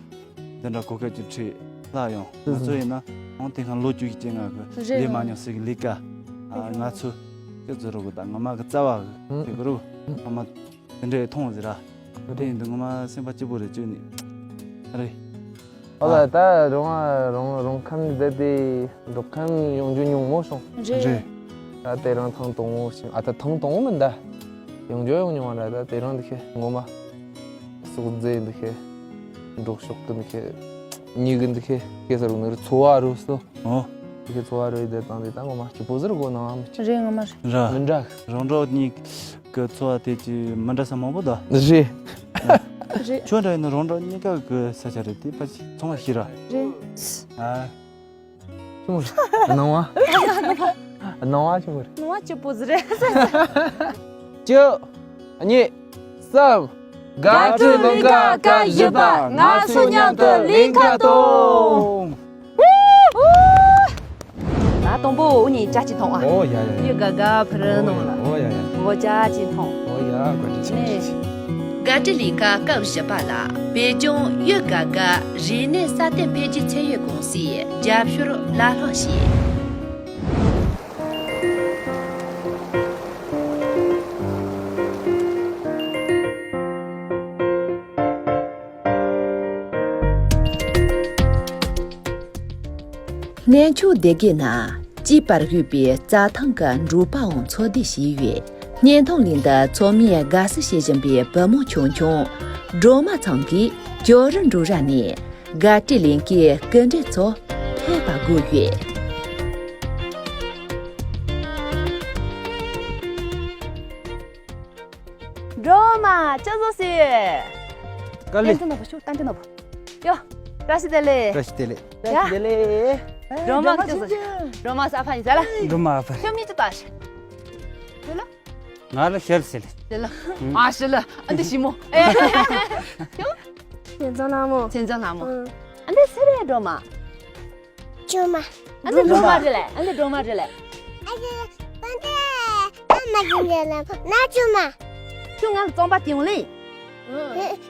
འདི་འདྲ་གོ་སྐབས་ཅིག་འཕྲད་ལ་ཡོང་། ང་ཚོ་ཡིན་ན་འོང་དེ་སྔ་ལོ་བཅུ་ཞིག་ཅན་ང་གི་རེད། ལས་མ་མྱོང་ཟེར་གི་ལས་ཀ་ང་ཚོ་ཅི་ཟེར་རོ་གི་ད་ངོ་མ་གི་རྩ་བ་གི་ཟེར་གི་རོ། ངོ་མ་དེ་འདྲའི་མཐོང་ཟེར་ར། དེ་ཡིན་དུས་ངོ་མ་སེམས་པ་སྐྱིད་པོ་རེད་བཅོས་ནི་རེད། ཨོ་ལ་ད་རོང་རོང་རོང་ཁམས་འདི་དེ་འབྲོག་ཁམས་ཡོང་རྒྱུ་ཉུང་མོ་སོང་། རེད། ད་དེ་རང་ཐེངས་དང་པོ་ཞིག་ཨ་ད་ཐེངས་དང་པོ་མིན་ད། ཡོང་རྒྱུ་ཡོང་མྱོང་བ་ར། ད་དེ་རང་འདི་ཁེ་ངོ་མ། སོག་རྫས་འདི་ཁེ། འབྲོག་ཤོག་གི་འདི་ཁེ། ཉིད་ཀྱི་འདི་ཁེ་ཁེ་ཟེར་བ་ནི་རི་ཚོ་བ་རུ་སོ། ཨོ། འདི་ཁེ་ཚོ་བ་རུ་ཡི་དེ་དང་འདི་ད་ངོ་མ་སྐྱིད་པོ་ཟེར་གོ་ནང་མི་ཅི། རེད་ངོ་མ་རེད། ར། མི་འདྲ། རོང་འབྲོག་གཉིས་ཀྱི་ཚོ་བ་དེ་ཅི་མི་འདྲ་ས་མང་པོ་འདུག་རེད། རེད། ཁྱོད་འདྲ་ཡིན་ན་རོང་འབྲོག་གཉིས་ཀ་གི་ས་ཆ་རེད་དེ་ཕ་ཅི་ཚང་མ་ཤེས་ར། རེད། ཨ། ཆུང་རེད། སྣང་བ། སྣང་བ་ཆུང་རེད། སྣང་བ་སྐྱིད་པོ་ཟིག་རེད། བཅུ། གཉིས། གསུམ། དགའ་སྤྲོའི་ལུང་པ་སྐབས་བཞི་པ། ང་ཚོ་མཉམ་དུ་གླིང་ཁ་གཏོང་། ད་དང་པོ་འུ་གཉིས་ཇ་གཅིག་འཐུང་ཨ། ཨོ་ཡ་ཡ་ཡ། ཡུ་ག་ག་ཕུ་རུ་ནང་ལ། ཨོ་ཡ་ཡ། འོ་ཇ་གཅིག་འཐུང་། ཨོ་ཡ་བཀའ་དྲིན་ཆེ། ནས། དགའ་སྤྲོའི་ལུང་པ་སྐབས་བཞི་པ་ལ་བོད་ལྗོངས་ཡུ་ག་ག་རིག་གནས་སྲ་བརྟན་འཕེལ་རྒྱས་ཚད་ཡོད་ཀུང་སིའི་རྒྱབ་སྐྱོར་ལག་བསྟར་བྱས། གནས་མཆོག་སྡེ་དགེ་ན་དཔྱིད་པར་གཡོས་པའི་རྩྭ་ཐང་གི་འབྲོག་པའང་འཚོ་སྡོད་བྱས་ཡོད། བརྙན་ཐུང་གླིང་དུ་ཚོགས་མིས་དགའ་བསུ་བྱེད་བཞིན་པའི་བུ་མོ་ཆུང་ཆུང་སྒྲོལ་མ་ཚང་གིས་ཇོ་རི་འབྲོག་ར་ནས་དགའ་སྤྲོའི་གླིང་གའི་སྐུ་མགྲོན་ཚོ་ཕེབས་པ་བགོས་ཡོད། སྒྲོལ་མ་ཅི་བཟོ་ཟེར། དཀའ་ལས། ཏན་ཏན་ནོར་བུ་ཤུགས་ཏན་ཏན་ནོར་བུ། ཡོ། བཀྲ་ཤིས་བདེ་ལེགས། བཀྲ་ཤིས་བདེ་ལེགས། བཀྲ་ཤིས་བདེ་ལེགས། སྒྲོལ་མ་ཅི་བཟོ་ཟེར། སྒྲོལ་མ་ས་ཕ་ཡིན་ཟེར་ལ། སྒྲོལ་མ་ཨ་ཕ། ཁྱོད་མིང་ཅི་བཏགས་ཤག་ཁྱོད་ལ། ང་ལ་ཤེལ་ཟེར་ལེ། ཤེལ་ལ། ཨ་ཤེལ་ལ། ཨ་འདི་ཞི་མོ། ཁྱོད། སེམས་ཙམ་ལྷ་མོ། སེམས་ཙམ་ལྷ་མོ། ཨ་འདི་སུ་རེད་སྒྲོལ་མ། ཆུང་མ། ཨ་འདི་སྒྲོལ་མ་རེད་ལེ། ཨ་འདི་སྒྲོལ་མ་རེད་ལེ། ཨ་འདི་པན་ཏེ། ཨ་མ་ཅི་འདྲ་ལ་ན་ཆུང་མ། ཁྱོད་ང་ལ་རྩམ་པ་སྟེར་ཡོང་ལེ།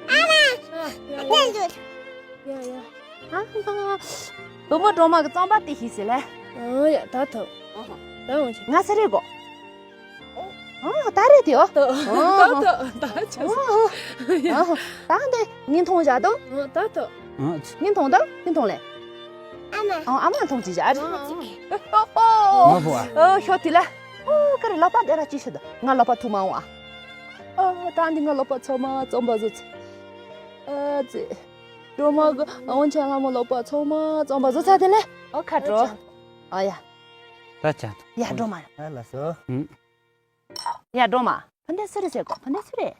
ཨ་མ། ཨ་འདི་འདུག་ཡ་ཡ། ཨ་ཧ། བུ་མོ་སྒྲོལ་མ་གི་རྩམ་པ་སྟེར་ཤིག་ཟེར་ལེ། ཨོ་ཡ་ད་ཐོབ། ད་འོང་ཆེ། ང་སུ་རེད་གོ། ཨ་ད་རེད་དེ་ཨོ། ད་ད་ད་ཆ། ཨ་ད་འདི་ངས་འཐུང་བཞག་དང་། ད་ད། ངས་འཐུང་དང་ངས་འཐུང་ལེ། ཨ་མ། ཨ་ཨ་མ་འཐུང་ཅི་བཞག་ཨ་རེད། ཨོ་ཨོ་ཨོ། ཤོག་དེ་ལ། ཨོ་ཀ་རེ་ལག་པ་དེ་ར་ཅི་ཤི་ད་ང་ལག་པ་ཐུག་མ་འོང་ཨ། ཨ་ད་འདི་ང་ལག་པ་ཚང་མ་རྩམ་པ་བཟོ་ཚེ། ཨ་ཙི། སྒྲོལ་མ་གི་འོན་ཆང་ལྷ་མོ་ལག་པ་ཚང་མ་རྩམ་པ་བཟོ་ཚར་དེ་ལེ། ཨོ་ཁ་དྲོ། ཨ་ཡ། ད་ཅག་ཡ་སྒྲོལ་མ། ཨ་ལ་སོ། ཨུམ། ཡ་སྒྲོལ་མ། ཕ་འདྲེ་སུ་རེད་ཟེར་གོ། ཕ་འདྲེ་སུ་རེད།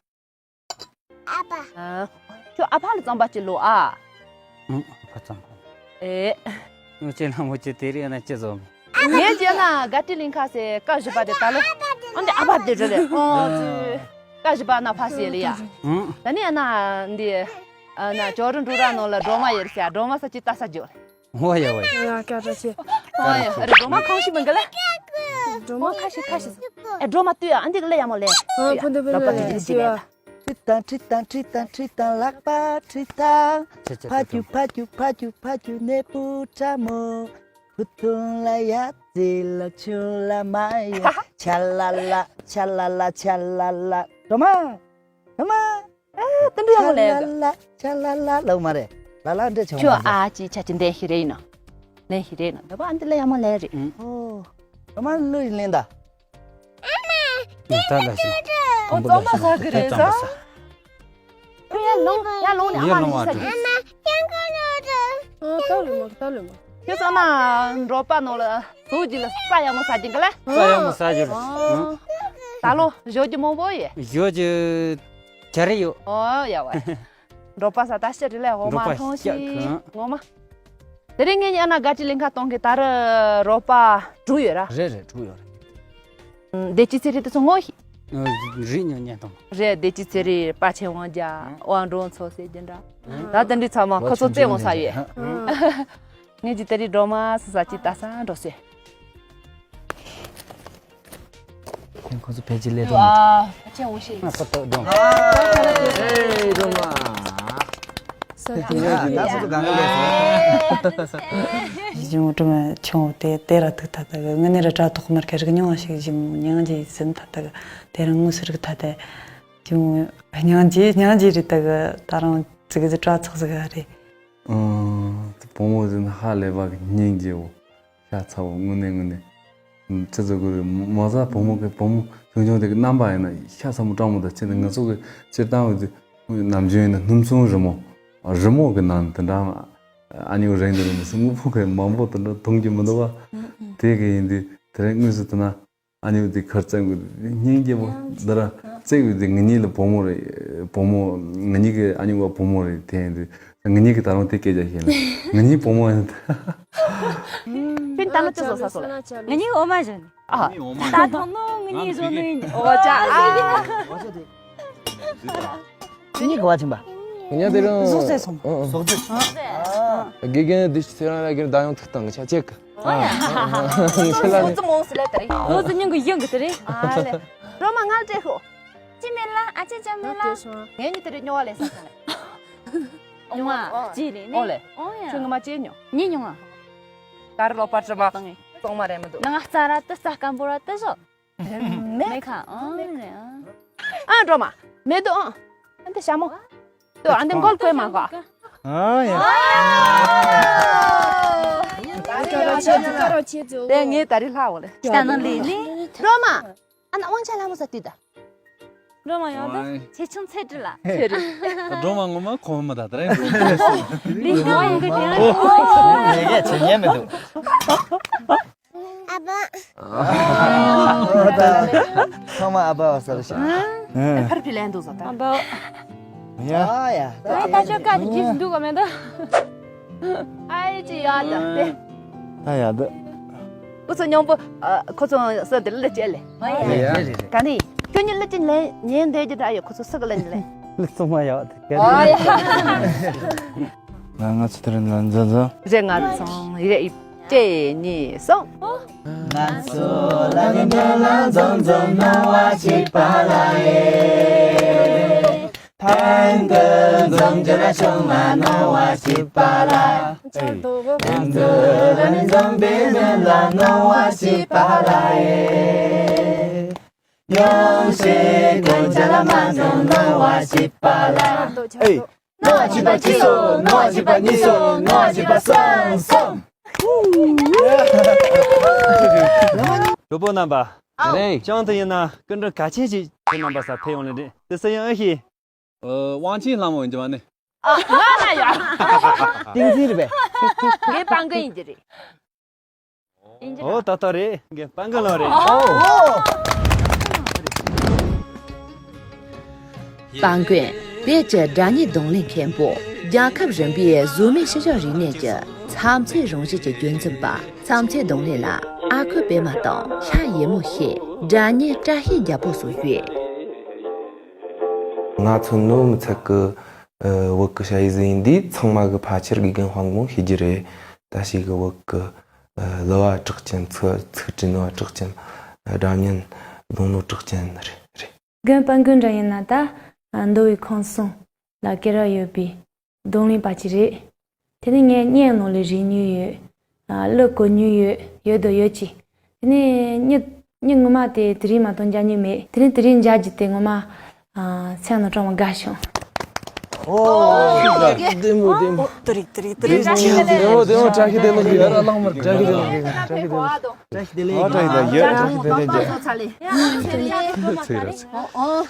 ཨ་ཕ། ཨ། ཁྱོད་ཨ་ཕ་ལ་རྩམ་པ་ཅིག་ལོ་ཨ། ཨུམ། ཨ་ཕ་རྩམ་པ། ཨེ། ངོ་ཅི་ན་མོ་ཅི་དེ་རིང་ན་ཅི་བཟོ། ངས་བྱས་ན་དགའ་སྤྲོའི་གླིང་ཁ་ཟེར་སྐབས་བཞི་པ་དེ་ད་ལོ། ཨ་འདི་ཨ་ཕ་དེ་འདྲ་རེད། ཨོ་ཙི། སྐབས་བཞི་པ་ན་ཕ་ཟེར་ལེ་ཡ། ཨུམ། ད་ནི་ཨ་ན་འདི། ཨ་ན་ཇོ་རི་འབྲོག་ར་ནང་ལ་སྒྲོལ་མ་ཡོད་ཟེར། སྒྲོལ་མ་ས་ཅི་ལྟ་ས་འཇོག་ལེ། ཨོ་ཡ་ཨོ་ཡ། ཡ་སྐད་གྲགས་ཆེ། ཨོ་ཡ། ཨ་རེ་སྒྲོལ་མ་གང་ཞིག་མི་འགལ་ལ། སྒྲོལ་མ་ཁ་ཤས་ཁ་ཤས། ཨེ་སྒྲོལ་མ་ལྟོས་ཡ། ཨ་འདི་གི་ལ་ཡ་མོ་ལེ། ཨ་ཁོ་འདི་ལ་པ་ཏི་ཏི་ཏི་ལ། ཁྲི་ཐང་ཁྲི་ཐང་ཁྲི་ཐང་ཁྲི་ཐང་ལག་པ་ཁྲི་ཐང་། ཕ་ཁྱུ་ཕ་ཁྱུ་ཕ་ཁྱུ་ཕ་ཁྱུ་ནས་པུ་ཁྲ་མོ། ཕུ་ཐུང་ལ་ཡ་ཙི་ལ་ཆུང་ལ་མ་ཡ། ཆ་ལ་ལ་ཆ་ལ་ལ་ཆ་ལ་ལ། སྒྲོལ་མ། སྒྲོལ་མ། ཨ། དེ་འདྲ་ཡག་མོ་ལས་གི། ལ་ལ་ལ་ལ་ལ་ལ་ལ་ལ་ལ་ལ་ལ་འདྲ་ཆུ་ཨ་ཅི་ཆ་ཅི་འདན་ཤི་རེ་ཡིན་ནོ། ལེན་ཤི་རེ་ཡིན་ནོ། འདི་པ་ཨ་འདི་ལ་ཡག་མོ་ལས་རེད། ཨོ། ཨ་མ་ལུ་ཡིན་ལེན་ད། ད་ལ་ཤི། ཨོ་ཙོ་མ་ཟ་གི་རེད་ཟ། ཡ་ལོང་ཡ་ལོང་ནས་ཨ་མ་ལུས་ས་ཀྱི། ཨ་ད་ལོ་མ་ད་ལོ་མ། ཁྱེད་ཚོ་ན་འབྲོག་པ་ནང་ལ་ཟོག་གི་ལ་ས་ཡག་མོ་ཟ་གྱིན་གི་ལ། ས་ཡག་མོ་ཟ་གྱིན་རེད། ད་ལོ་ཞོ་གི་མང་པོ་ཡོད། ཞོ་གི་ག་རེ་ཡོད། ཨོ་ཡ་བ། འབྲོག་པ་ས་ད་ཤ་རི་ལས་འོ་མ་འབྲོག་པ་ཐོང་ཤ་ཤིག་གང་། ངོ་མ། དེ་རིང་ངས་ཉན་ན་དགའ་སྤྲོ་ལེན་ཁ་གཏོང་གི་ད་རུ་རོགས་པ་དྲུག་ཡོད་ར། རེད་རེད་དྲུག་ཡོད་རེད། བདེ་སྐྱིད་ཚེ་རིང་དེ་ཚོ་ངོ་ཤེས། རིག་ཉོ་ཉན་དང་། རེད་བདེ་སྐྱིད་ཚེ་རིང་པ་ཆེ་དབང་རྒྱལ་དབང་འགྲོ་ཚོ་ཟེར་གྱི་འདྲ། ད་དེ་འདྲའི་ཚང་མ་ཁོ་ཚོ་བཙན་དབང་ས་ཡོད། ངས་ཀྱི་དེ་རིང་སྒྲོལ་མ་སུ་ས་ཅི་ལྟ་ས་འགྲོ་ཟེར། ཁྱེད་ཁོ་ཚོ་ཕལ་ཆེར་ལས་དོན་མེད། ཨ་ཕལ་ཆེར་འོང་ཤེས། ང་ཚོ་ཏོག་སྒྲོན། ཨེ་སྒྲོན་མ། ས་ཏི་ཡ་ད་ཚོ་གང་ག་ལས་སོང་། ཞིང་འབྲུ་མ་ཆུང་དེ་དེ་ར་ཐུག་ཐ་ཐ་གི་ངི་ནི་ར་དྲ་ཐོག་མར་ཁ་རིག་ཉུང་བ་ཞིག་ཞིང་ཉང་ཅི་ཟིན་ཐ་ཐ་གི་དེ་རང་ངུ་སི་རིག་ཐ་ཐ་ཞིང་ཉང་ཅི་ཉང་ཅི་རི་ཐ་གི་ད་རང་ཙི་གི་ཙི་དྲ་ཚག་ཙི་ག་རེད། ཨང་། བུ་མོ་ཟིན་ཧ་ལས་པ་གི་སྙིང་རྗེ་བོ། ཤ་ཚ་བོ་དངོས་གནས་དངོས་གནས། ཅི་ཟེར་དགོས་རེད། མ་ཟ་བུ་མོ་གི་བུ་མོ་ཆུང་ཆུང་དེ་གི་རྣམ་པ་ཡིན་ན་ཤ་ཚ་མོ་སྤྲང་མོ་དང་ཁྱེད་ནི་ང་ཚོ་གི་སྤྱིར་བཏང་བའི་དུས་ནམ་རྒྱུན་ཡིན་ན་སྣུམ་ཚོང་རི་མོ། རི་མོ་གི་ནང་དུ་འདྲ་ཨ་ཉུག་རེད་འདུག་རེད་མི་སྲིད་དངོས་པོ་གི་མང་པོ་དུ་འདྲ་མཐོང་རྒྱུ་མི་འདུག་བ། དེ་གི་ཡིན་དུས་དེ་རིང་དངོས་སུ་དུ་ན་ཨ་ཉུག་དེ་ཁར་བཙན་གི་སྙིང་རྗེ་པོ་འདི་ར་བཙན་གི་དེ་ངེད་གཉིས་ལ་བུ་མོ་རེད། བུ་མོ་ངེད་གཉིས་གི་ཨ་ཉུག་བ་བུ་མོ་རེད་དེ་ཡིན་དུས། ངེད་གཉིས་ཀྱིས་ད་རུང་དེ་སྐད་ཆ་བཤད་ན། ངེད་གཉིས་བུ་མོ་ཡིན། ཁྱོད་ད་ལོ་ཅི་བཟོ་ས་སོ་ལ། ངེད་གཉིས་འོ་མ་བཞོན། ཨ། ད་དུང་ནོ་ངེད་གཉིས་བཟོ་ནི་ཡིན། འོ་ཅག་ཨ། ཁྱེད་གཉིས་ག་བ་ཕྱིན་པ། ངེད་གཉིས་དེ་རིང་། བཟོ་ཟེར་སོང་། ཟོག་རྫི། དགེ་རྒན་དེ་ཚེ་རང་ལ་གིར་ད་ཡོང་ཐུག་བཏང་གི་ཆ་ཅེག་ཨོ་ཡ། ཁྱེད་ལ་ནི། ཟོག་རྫི་མོ་ཟེར་ལ་ད་རེད། ཟོག་རྫི་ཉུང་གི་ཡོང་གི་ད་རེད། ཨ་ལེ། རོ་མ་ང་ལ་སྤྲད་ཤོག་ཅི་མེད་ལ་ཨ་ཅེ་ཅང་མེད་ལ། ངས་ནི་དེ་རིང་སྨྱོ་བ་ལས་ས་སོང་ལེ། ཉུང་བ་ཅི་རེད་ནི། ཨོ་ལེ། ཨོ་ཡ། ཁྱོད་ངོ་མ་ཅི་ཉོ། ཉི་ཉུང་བ། ད་རེ་ལོ་པ་ཅི་མ། ཙོང་མ་རེད་མི་འདུག་ནང་ང་རྩ་ར་ཏི་ས་སྐམ་པོ་ར་ཏི་བཟོ། མེད་ཁ་ཨང་རེད་ཨང་། ཨ་འགྲོ་མ། མེད་དུ་ཨང་། ཨ་འདི་ཞྭ་མོ། ཏོ་ཨ་འདི་མགོལ་བཀོད་མ་གོ། ཨ་ཡ། དེ་ངས་ད་རེ་ལྷག་འོ་ལེ། ད་ནང་ལས་ནི། འགྲོ་མ། ཨ་ན་དབང་ཆ་ལྷ་མོ་ས་དུས་ད། སྒྲོལ་མ་ཡོང་དུ་ཆེ་ཆུང་ཚེ་བྲི་ལ། ཚེ་རི། སྒྲོལ་མ་ངོ་མ་ཁོམ་མ་ད་ད་རེད། ལི་ཧོ་ཡོང་གི་དེ་ཨོ། ངས་ཀྱང་བྱེད་ཉན་མི་འདུག་ཨ་ཕ། ཚང་མ་ཨ་ཕ་བ་ས་རེད་ཤག་ཕར་ཕི་ལན་འདུག་ཟ་ད། ཨ་ཕ། ཡ། ཨ་ཡ། ད་ད་ཆོ་ཀ་ཅི་གིས་འདུག་ག་མེད་ད། ཨའི་ཅི་ཡ་ད་དེ། ད་ཡ་ད། ཁོ་ཚོ་མཉམ་པོ། ཨ། ཁོ་ཚོ་སོ་དེ་ལ་ལ་ཅེ་ལེ། ཨ་ཡ། རེད་རེད་རེད། ག་ནི། ཁྱོད་གཉིས་ལ་ཅི་ལེན་ཉན་བསྡད་ཀྱི་འདྲ་ཡོད། ཁོ་ཚོ་སུ་ག་ལ་ཉན་ལེ། ལི་ཚོ་མ་ཡོད་དེ། ཨ་ཡ། ང་ང་ཚོ་དེ་རིང་ལ་འཛོམས་འཛོམས། རེད་ང་ཚོ་ཡི་རེ་ཡི་ཅེ་གཉིས་སོང་། ང་ཚོ་ལ་ནི་འདི་ལ་འཛོམས་འཛོམས་གནང་བ་ཞིག་པ་ལ་ཡེ། ཕན་གི་འཛོམས་རྒྱུ་ལ་ཤོང་ང་གནང་བ་ཞིག་པ་ལ། ཕན་གི་ལ་ནི་འཛོམས་པའི་ནི་ལ་གནང་བ་ཞིག་པ་ལ་ཡེ། ཡོང་ཞིག་གོན་ཆ་ལ་མ་འཛོམས་གནང་བ་ཞིག་པ་ལ། ཨེ། ནོ་ཅི་པ་ཅི་སོ། ནོ་ཅི་པ་ཉི་སོ། ནོ་ཅི་པ་སམ་སམ། གྲོགས་པོ་རྣམ་པ། ཨ་རེད། ཅང་དུ་ཡིན་ན་སྐུ་མགྲོན་གལ་ཆེན་ཞིག་ཁྱེད་རྣམ་པ་སར་ཕེབས་ཡོང་ལེ་འདྲི། དེ་སུ་ཡང་ཨེ་ཤེས། ཨོ། དབང་ཆེན་ལྷ་མོ་ཡིན་གྱི་བ་ནི། ཨ། ང་ན་ཡ། ཏིང་འཛིན་རེད་པས། ངའི་པང་གི་ཡིན་གྱི་རེད། ཨོ་ད་ལྟ་རེད། ངའི་པང་གི་ལོ་རེད། ཨོ། པང་གོན། བོད་ཀྱི་སྒྲ་སྙན་རྡུང་ལེན་མཁན་པོ། རྒྱལ་ཁབ་རིམ་པའི་གཟུགས་མེད་ཤུལ་བཞག་རིག་གནས་ཀྱི་མཚམས་ཚོད་རང་བཞིན་གྱི་རྒྱུན་འཛིན་པ། མཚམས་ཚོད་རྡུང་ལེན་ལ་ཨ་ཁུ་པད་མ་དང་ལྷ་ཡེ་མོ་ཞེས་སྒྲ་སྙན་བཀྲ་ཤིས་རྒྱལ་པོ་སོགས་ཡོད། ང་ཚོ་ནོ་མི་ཚད་གི་བོད་གི་ཞ་ཡི་ཟི་ཡིན་དུས་ཚང་མ་གི་ཕལ་ཆེར་དགེ་རྒན་དཔལ་མགོན་ཤེས་ཀྱི་རེད། ད་ཞིག་གི་བོད་གི་གླུ་བ་གྲགས་ཅན། ཚིག་ཚིག་བྲིས་ནོ་བ་གྲགས་ཅན། སྒྲ་སྙན་རྡུང་ནོ་གྲགས་ཅན་རེད་རེད། རྒན་དཔལ་མགོན་འདྲ་ཡིན་ན་ད་མདོ་དབུས་ཁམས་གསུམ་ལ་སྐད་གྲགས་ཡོད་པའི་རྡུང་ལེན་པ་ཅིག་རེད། དེ་ནས་ངས་བརྙན་ནང་ལ་རིག་མྱོང་ཡོད། གླུ་གོ་མྱོང་ཡོད། ཡོད་དོ་ཡོད་ཅིག་དེ་ནས་མྱི་མྱི་ངོ་མ་དེ་དེ་རིང་མ་གཏོགས་མཇལ་མྱོང་མེད། དེ་ནས་དེ་རིང་མཇལ་རྒྱུ་དེ་ངོ་མ་སེམས་ནང་དྲང་མོ་དགའ་བྱུང་། ཨོ། བདེ་མོ་བདེ་མོ། ཏུ་རིག་ཏུ་རིག་ཏུ་རིག་བདེ་མོ་བདེ་མོ། བཀྲ་ཤིས་བདེ་ལེགས། ཡར་ལངས་མར་བཀྲ་ཤིས་བདེ་ལེགས། བཀྲ་ཤིས་བདེ་ལེགས། ཨ་བཀྲ་ཤིས་བདེ་ལེགས། ཡར་བཀྲ་ཤིས་བདེ་ལེགས། ཚར་ལེ། ཚེ་ར་ཚེ། ཨོ།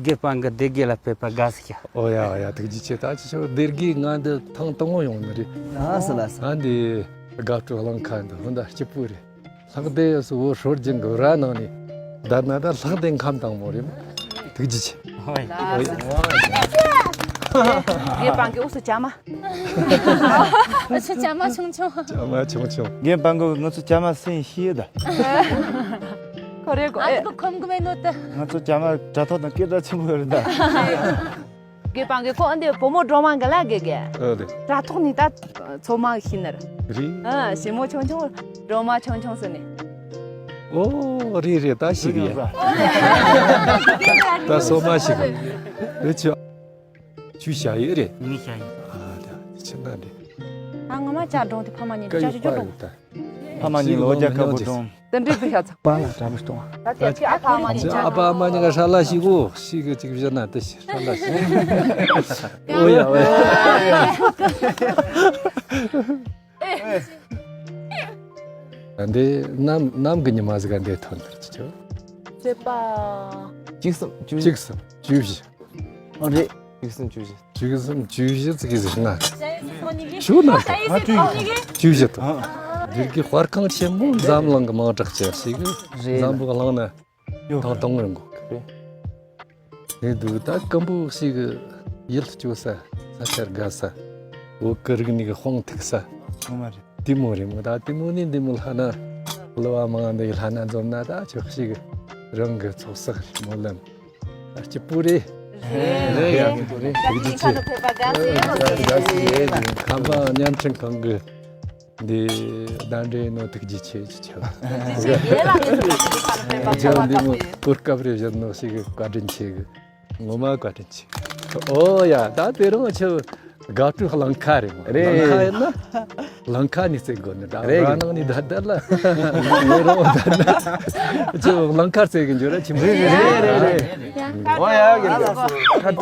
དགེ་སྤང་གི་སྡེ་དགེ་ལ་ཕེབས་པ་དགའ་བསུ་ཞུ། ཨོ་ཡ་ཡ། ཐུགས་རྗེ་ཆེ། ད་ཅི་ཆོ་སྡེ་དགེ་ང་འདི་ཐེངས་དང་པོ་ཡོང་ནི་རེད། ལགས་སོ་ལགས་སོ། ང་འདི་དགའ་སྤྲོ་གླིང་ཁ་འདི་ཧོན་ད་སྐྱིད་པོ་རེད། ལྷག་བསྡད་སུ་བོ་སྲོལ་རྒྱུན་གྱི་ར་ནང་ནས་བསྡད་ན་ད་ལྷག་བསྡད་ཁམས་དྭངས་མོ་རེད་མོ། ཐུགས་རྗེ་ཆེ། ཧོ་ཡ། དགེ་སྤང་གི་འུ་ཚོ་བྱ་མ། ཨ་ཆུ་བྱ་མ་ཆུང་ཆུང་། བྱ་མ་ཆུང་ཆུང་། དགེ་སྤང་གི་ང་ཚོ་བྱ་མ་སེམས་ཤེས་ད། ཁོ་རེ་གོ་ཨ་ཨེ། ཁོ་ཁོམ་གི་མེད་ནོ་ད། ང་ཚོ་བྱ་མ་དྲ་ཐོག་དང་སྐད་གྲགས་ཆེན་པོ་ཡོད་རེད་ད། དགེ་སྤང་གི་ཁོ་འདི་བུ་མོ་སྒྲོལ་མ་གི་ལ་དགེ་དགེ། ཨ་རེད། དྲ་ཐོག་ནས་ད་ཚོ་མ་ཤི་ནར། རེད། ཨ་ཞི་མོ་ཆུང་ཆུང་སྒྲོལ་མ་ཆུང་ཆུང་ཟེར་ནས། ཨོ་རེད་རེད། ད་ཤི་གི་ཡ། ད་སོ་མ་ཤི་གི་རེད་ཆོ། ཆུ་བྱ་ཡི་རེད། ངའི་བྱ་ཡི། ཨ་ད་ཆི་ན་རེད། ད་ངོ་མ་ཅག་འགྲོང་དེ་ཕ་མ་གཉིས་ཀ་ཅག་ཡི་ཅུ་ཅུ་པ་འགྲོང་། ཡི་ད། ཕ་མ་གཉིས་ལོ་རྒྱ་ཁ་པོ་གྲོང་། དེ་འདྲའི་དུ་ཤ་ཚ། པ་ལ་གྲྭ་པ་སྟོང་། ད་དེ་ཨ་ཕ་མ་གཉིས་ཀ་ཨ་ཕ་ཨ་མ་གཉིས་ཀ་ཧྲ་ལ་ཞིག་གོ་ཞིག་གི་ཅིག་བཞག་ན་དེ་ཞིག་ཧྲ་ལ་ཞིག་ཨོ་ཡ་ཨོ་ཡ། འདི་ནམ་ནམ་གི་ཉི་མ་ཟིག་ག་འདི་ཐོན་ཐར་ཅི་ཆོ། ཚེས་པ། གཅིག་གསུམ་བཅུ་གཅིག་གསུམ་བཅུ་བཞི། ཨ་རེད། བཅུ་གསུམ་བཅུ་བཞི། བཅུ་གསུམ་བཅུ་བཞི་ཙི་གི་ཟེར་ན། ཆུ་ན་ད། བཅུ་བཞི་དང་། འདིར་གི་དཔར་ཁང་ཆེན་མོ་འཛམ་གླིང་གི་མིང་གྲགས་ཅན་ཞིག་རེད། འཛམ་བུ་གླིང་ན་ཐང་ཐང་རིང་གོ། རེད། དེ་འདུག་ད་སྐམ་པོ་ཞིག་གི་ཡིད་སྐྱོ་ས་ས་ཆར་དགའ་ས། འོག་གི་རིག་གནས་ཀྱི་དཔུང་ཐུག་ས། ངོ་མ་རེད། དེ་མོ་རེད་མོ། ད་དེ་མོ་ནས་འདི་མོ་ལྷ་ན་གླུ་བ་མང་འདི་ལྷ་ན་འཛོམས་ན་ད་ཆོག་ཞིག་རང་གི་ཚོགས་བསགས་རེད་མོ་ལམ། ཨ་སྐྱིད་པོ་རེད། རེད། རེད། ཐུགས་རྗེ་ཆེ། ཁམས་པ་བརྙན་འཕྲིན་ཁང་གི་འདི་གདན་འདྲེན་ནོ་ཐུགས་རྗེ་ཆེ་ཆེ་ཆེ། ཇོ་འདི་མོ་གོ་སྐབས་རེ་བཞག་ནོ་ཞིག་བཀའ་དྲིན་ཆེ་གི། ངོ་མ་བཀའ་དྲིན་ཆེ། ཨོ་ཡ་ད་དེ་རང་ཆེ། དགའ་སྤྲོའི་གླིང་ཁ་རེད་མོ། རེད། གླིང་ཁ་ཡིན་ན། གླིང་ཁ་ནས་རྩེ་དགོས་ནི་ད། རེད། རང་ནང་ནས་ད་ད་ལ། ངོ་རང་ད་ད། ཅི་གླིང་ཁ་རྩེ་གི་འཇོ་ར་ཆི་མོ། རེད་རེད་རེད་རེད། ཨོ་ཡ་གི་ལ། ཨོ་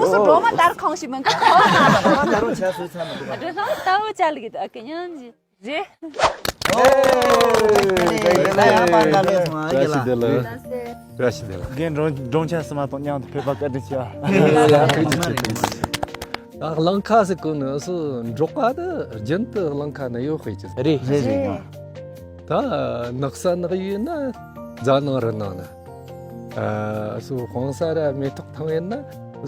སོ་སྒྲོལ་མ་ལྟར་གང་ཞིག་མིན་ག་ད་རུང་ཆ་སུ་ཚ་མ། སྒྲོལ་མ་ལྟ་བུ་ཅག་ལ་གི་ད་གི་ཉམས་ཞིག་རེད། ཨོ། བཀྲ་ཤིས་བདེ་ལེགས། བཀྲ་ཤིས་བདེ་ལེགས། རྒན་འབྲོང་འབྲོང་ཆེན་སི་མ་དང་མཉམ་དུ་ཕེབས་པ་བཀའ་དྲིན་ཆེ་བ། ཡ་ཐུགས་རྗེ་ཆེ། ཐུགས་རྗེ་ཆེ། ད་གླིང་ཁ་ཟེར་གོ་ནི་སུ་འབྲོག་པ་དེ་རྒྱུན་དུ་གླིང་ཁ་ནི་ཡོད་དཔེ་ཅི། རེད་རེད་རེད། ད་ནགས་ས་ནགས་ཡོད་ན་རྫ་ནང་རི་ནང་ན། ཨ་སུ་དཔང་ས་ར་མེ་ཏོག་ཐང་ཡོད་ན་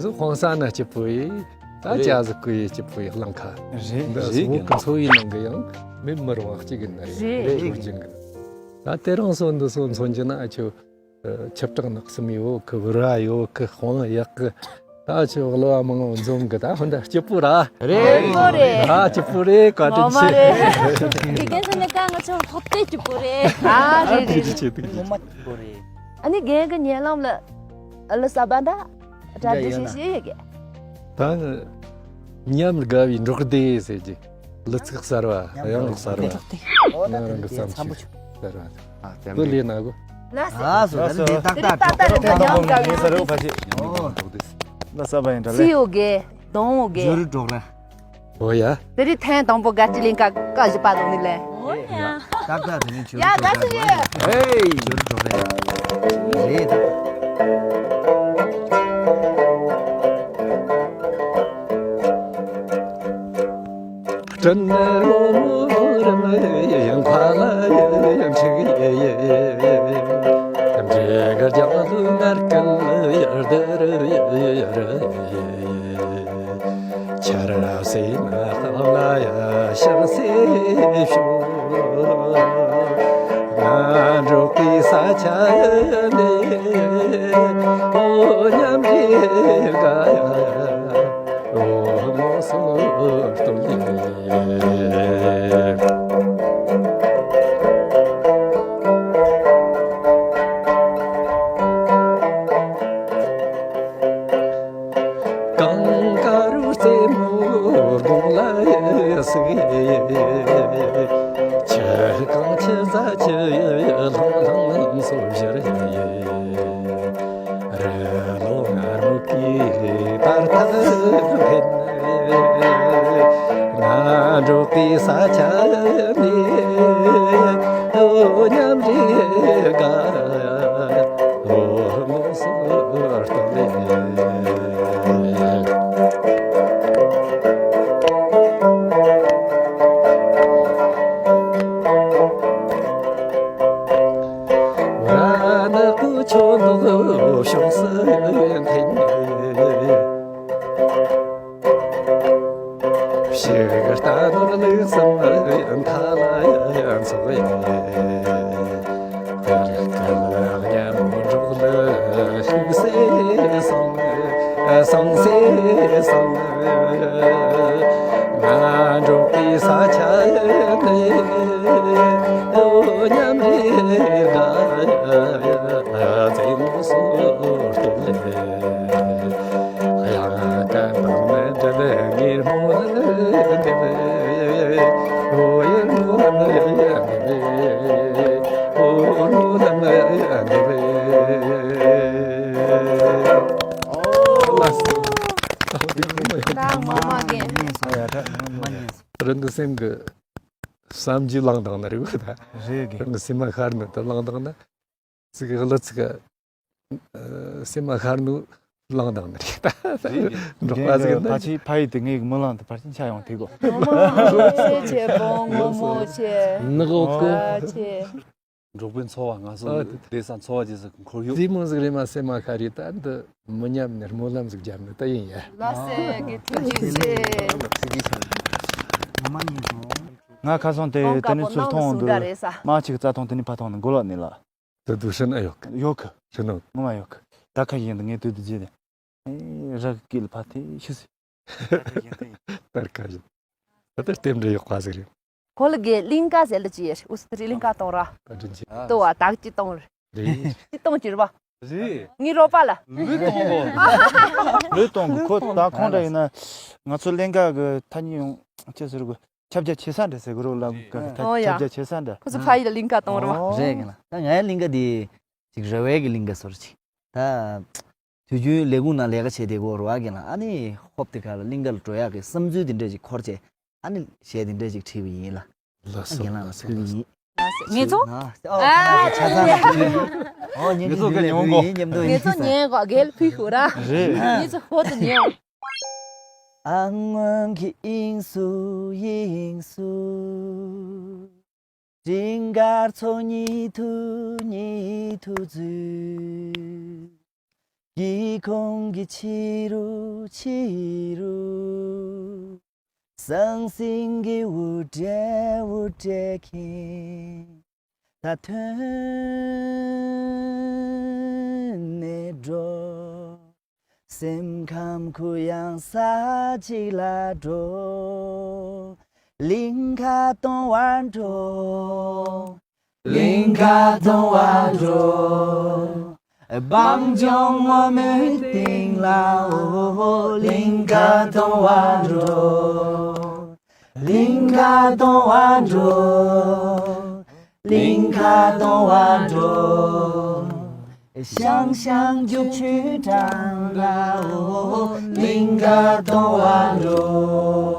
སུ་དཔང་ས་ན་སྐྱིད་པོ་ཡིན། ད་རེད། ཅ་ཟིག་གུ་ཡི་སྐྱིད་པོ་ཡི་གླིང་ཁ། རེད། འདི་རེད། སུ་གི་འཚོ་བའི་ནང་གི་ཡང་མི་མི་རུང་བ་གཅིག་གི་ནི་རེད། རེད། སྲོལ་རྒྱུན་གི། ད་དེ་རིང་སོ་འདི་སོ་མཚོན་རྒྱུ་ན་ཨ་ཆུ། ཆབ་བྲག་ནགས་གསུམ་ཡོད་གི། བུ་ར་ཡོད་གི། དཔང་ཡག་གི། ད་ཆུ་གླུ་བ་མང་བོ་འཛོམས་གི། ད་ཧོན་ད་སྐྱིད་པོ་ར། རེད། སྐྱིད་པོ་རེད། ད་སྐྱིད་པོ་རེད། བཀའ་དྲིན་ངོ་མ་ཆེ། རེད། དགེ་རྒན་ཚོ་ནི་ཀ་ང་ཚོ་ལྷོད་དེ་སྐྱིད་པོ་རེད། ཨ་རེད་རེད་ཐུགས་རྗེ་རེད། ཆེ་ཐུགས་རྗེ་ངོ་མ་ཆེ། སྐྱིད་པོ་རེད། ཨ་ནི་རྒན་གི་ཉེ་ལམ་ལ་ཨ་ལ་ས་བ་འདྲ་གྲ་སྒྲིག་བྱེད་བྱེད་ཡོད་གི། ད་ཉམས་དགའ་བའི་འབྲོག་སྡེ་ཟེར་གྱི་གླུ་ཚིག་གསར་བ། དབྱངས་གསར་བ། ཨོ་ད་ང་རང་གི་དེ་བསམ་འཚམ་པོ་ཤུགས་ཆུང་གསར་བ། ཨ་དེ་གླུ་ལེན་ན་གོ། ལགས་སོ། ལགས་སོ། ད་ལྟ་ད་ལྟ་ད་ལྟ་ཉམས་དགའ་བའི་ངེས་ས་རེ་བ་ཕ་ཆེ། ཨོ། ད་ས་བ་ཡིན་འདྲ་ལེ། སི་ཡོ་གེ་དོང་ཡོ་གེ། ཇོ་རུ་འབྲོག་ར། ཨོ་ཡ། དེ་རིང་ཐེངས་དང་པོ་དགའ་སྤྲོ་གླིང་ཁ་བཀའ་བཞི་པ་དང་ནི་ལེ། ཨོ་ཡ། ཏག་ཏག་དེ་ནས་ཆུ་ཡ་དགའ་སུ་ཡོད། ཧེ། ཆུ་འགྲོ་རེད། རེད་ད། སྤྲིན་རོ་རིམ་ཡང་ཁ་ལ་ཡང་ཁྲིག་ཡེ་ཡེ། འབྲས་གར་རྒྱང་དུ་ངར་སྐད་ཡར་དར་ཡེ་ཡེ། ཆར་སེ་ན་ཧ་ལ་ཡ་ཤང་སེ་ཤུ། ང་འགྲོ་གི་ས་ཆ་ནས་ཨོ་ཉམས་རེ་དགའ་ཡ་ཨོ་མོ་སོ་སྟོན་ལེ། གངས་དཀར་རྩེ་མོ་དགུང་ལ་ཡི་སུག་ཡི། ཆུ་གང་ཆུ་ཟ་ཆུ་ཡི་ལྷང་ལྷང་སོ་བཞིར་ཡི། རི་ལོ་ངར་མོ་གི་ འགྲོགས་པའི་ས་ཆ་ནས་ཨོ་མཉམ་རེ་དགའ་ཨོ་མོ་སོར་གཏོང་ལེ། བ་ནག་པོ་ཁྱོད་མདོག་ཕྱོགས་སུ་འཐེན། ཕྱི་རྟ་ནོར་ལུག་གསུམ་མཐའ་ལ་ཡང་ཚོགས་ཡིན། དེར་སྐལ་མཉམ་འགྲོགས་ལ་ཤུགས་སེ་སོང་། སོང་སེ་སོང་། ང་འགྲོགས་པའི་ས་ཆ་ནས་ཨོ་མཉམ་རེ་དགའ་རྩེད་མོ་སོར་གཏོང་ལེ། རང་གི་སེམས་ཀྱི་བསམ་རྒྱུ་བླངས་བཏང་ནི་རེད་གོ་ད། རེད་གི། རང་གི་སེམས་མ་ཤར་ནི་དེ་བླངས་བཏང་ན། ཚིག་གི་གླུ་ཚིག་གི་སེམས་མ་ཤར་ནོ་བླངས་བཏང་ནི་རེད་ད། རེད་གི། འབྲོག་པ་ཟིག་ནི། ཕ་ཆེ་ཕ་ཡི་དེ་ངའི་མི་ལང་དུ་ཕར་ཕྱིན་ཆ་ཡོང་དེ་གོ། ངོ་མོ་ཆེ་ཆེ་བོང་ངོ་མོ་ཆེ། ནག་འོག་གི། ཨ་ཆེ། འབྲོག་པའི་འཚོ་བ་ང་ཚོ་ཨ་དེ་དེ་ས་འཚོ་བ་ཅི་ཟིག་འཁོར་ཡོད། རྩེད་མོ་ཟིག་རེད་མ་སེམས་མ་ཤར་རེད་ད། འདི་མི་ཉམས་ནི་སྨོན་ལམ་ཟིག་བརྒྱབ་ནི་ད་ཡིན་ཡ། ལགས་སེ་གི་ཐུགས་རྗེ་ཆེ། ང་ཁ་སང་དེ་ཏང་དེ་ནས་ཀ་ཚུར་པོ་མཐོང་ནང་དུ་སུ་འདྲ་རེད་ས། མ་ཅིག་རྩྭ་ཐང་དེ་ནས་ཕ་ཐང་ནས་མགོ་ལག་ནས་ལ། དུ་དུ་ཧྲིན་ཨ་ཡོག་ཡོག་ཧྲིན་ཨོ། ངོ་མ་ཡོག་ད་ཁ་ཡིན་དུ་ངས་དུ་དུ་རྗེས་ནས་ཨེ་རག་གིལ་ཕ་ཐེ་ཤི་སི། ཏར་ཁ་ཡིན། ད་ལྟ་ལྟེམ་འདྲ་ཡོག་པ་ཟིག་རེད། ཁོ་ལ་གེ་གླིང་ག་ཟེར་ལ་ཅི་ཡེར་ཨུ་སི་ཏི་རི་གླིང་ག་གཏོང་ར། ད་དྲིན་ཆེ། ཏོ་བ་དག་ཅི་གཏོང་རེད། ཅི་གཏོང་ཅི་ར་བ། རེད། ངའི་རོགས་པ་ལ། ལུས་གཏོང་གོ། ལུས་གཏོང་གོ་ཁོ་ད་ཁོང་འདྲ་ཡིན་ན། ང་ཚོ་གླིང་ག་གི་ཐ་སྙད་ཡོང་ཅི་ཟེར་གོ། ཁྱབ་རྒྱ་ཆེ་ས་འདྲ་ཟེར་གོ་རོགས་ལ་ཁྱབ་རྒྱ་ཆེ་ས་འདྲ། ཁོ་ཚོ་ཕ་ཡི་ལ་གླིང་ག་གཏོང་ར་བ། རེད་གི་ལ་ད་ང་ཡི་གླིང་ག་དེ་ཅིག་རེ་བའི་གི་གླིང་ག་སོར་ཅིག་ད། དུས་རྒྱུན་ལས་ཁུངས་ནང་ལས་ཀ་བྱེད་བསྡད་ཀྱི་ཡོད་རེད་བ། རྒན་ལགས། ཨ་ནི་ཧོབ་དེ་ག་ལ་གླིང་ག་ལ་འགྲོ་ཡག་གི་བསམ་ཚུལ་དེ་འདྲ་ཅིག་འཁོར་བྱས། ཨ་ནི་གཞས་དེ་འདྲ་ཅིག་བྲིས་པ་ཡིན་ལ། ལགས་སོ། རྒན་ལགས་ལ་ཕུལ་གི་ཡིན། ངེད་ཚོ། ཨ་ཨ་ཆ་ཚང་ལ་ཕུལ་གི་ཡིན། ཨོ་ངེད་ཚོ་ག་ཉོན་གོ། ངེད་ཚོ་ཉན་གོ། རྒན་ལ་ཕུལ་ཤོག་ར། རེད། ངེད་ཚོ་ཧོབ་ཏུ་ཉན། ཨ་སྔོན་གྱི་དབྱིངས་སུ་དབྱིངས་སུ། སྤྲིན་དཀར་ཚོགས་གཉིས་ཐུག་གཉིས་ཐུག་འཛུལ། སྒེའུ་ཁུང་གི་ཕྱི་རུ་ཕྱི་རུ། ཟང་ཟིང་གི་འུར་སྒྲས་འུར་སྒྲས་ཁེངས། ད་ཐོན་ནས་འགྲོ། སེམས་ཁམས་གུ་ཡངས་ས་ཅིག་ལ་འགྲོ། གླིང་ག་གཏོང་བར་འགྲོ། གླིང་ག་གཏོང་བར་འགྲོ། སྤང་ལྗོངས་སྔོན་མོའི་སྟེང་ལ་འོ། གླིང་ག་གཏོང་བར་འགྲོ། གླིང་ག་གཏོང་བར་འགྲོ། གླིང་ག་གཏོང་བར་འགྲོ། ཤང་ཤང་རྒྱུག་ཆུའི་འགྲམ་ལ་འོ། གླིང་ག་གཏོང་བར་འགྲོ།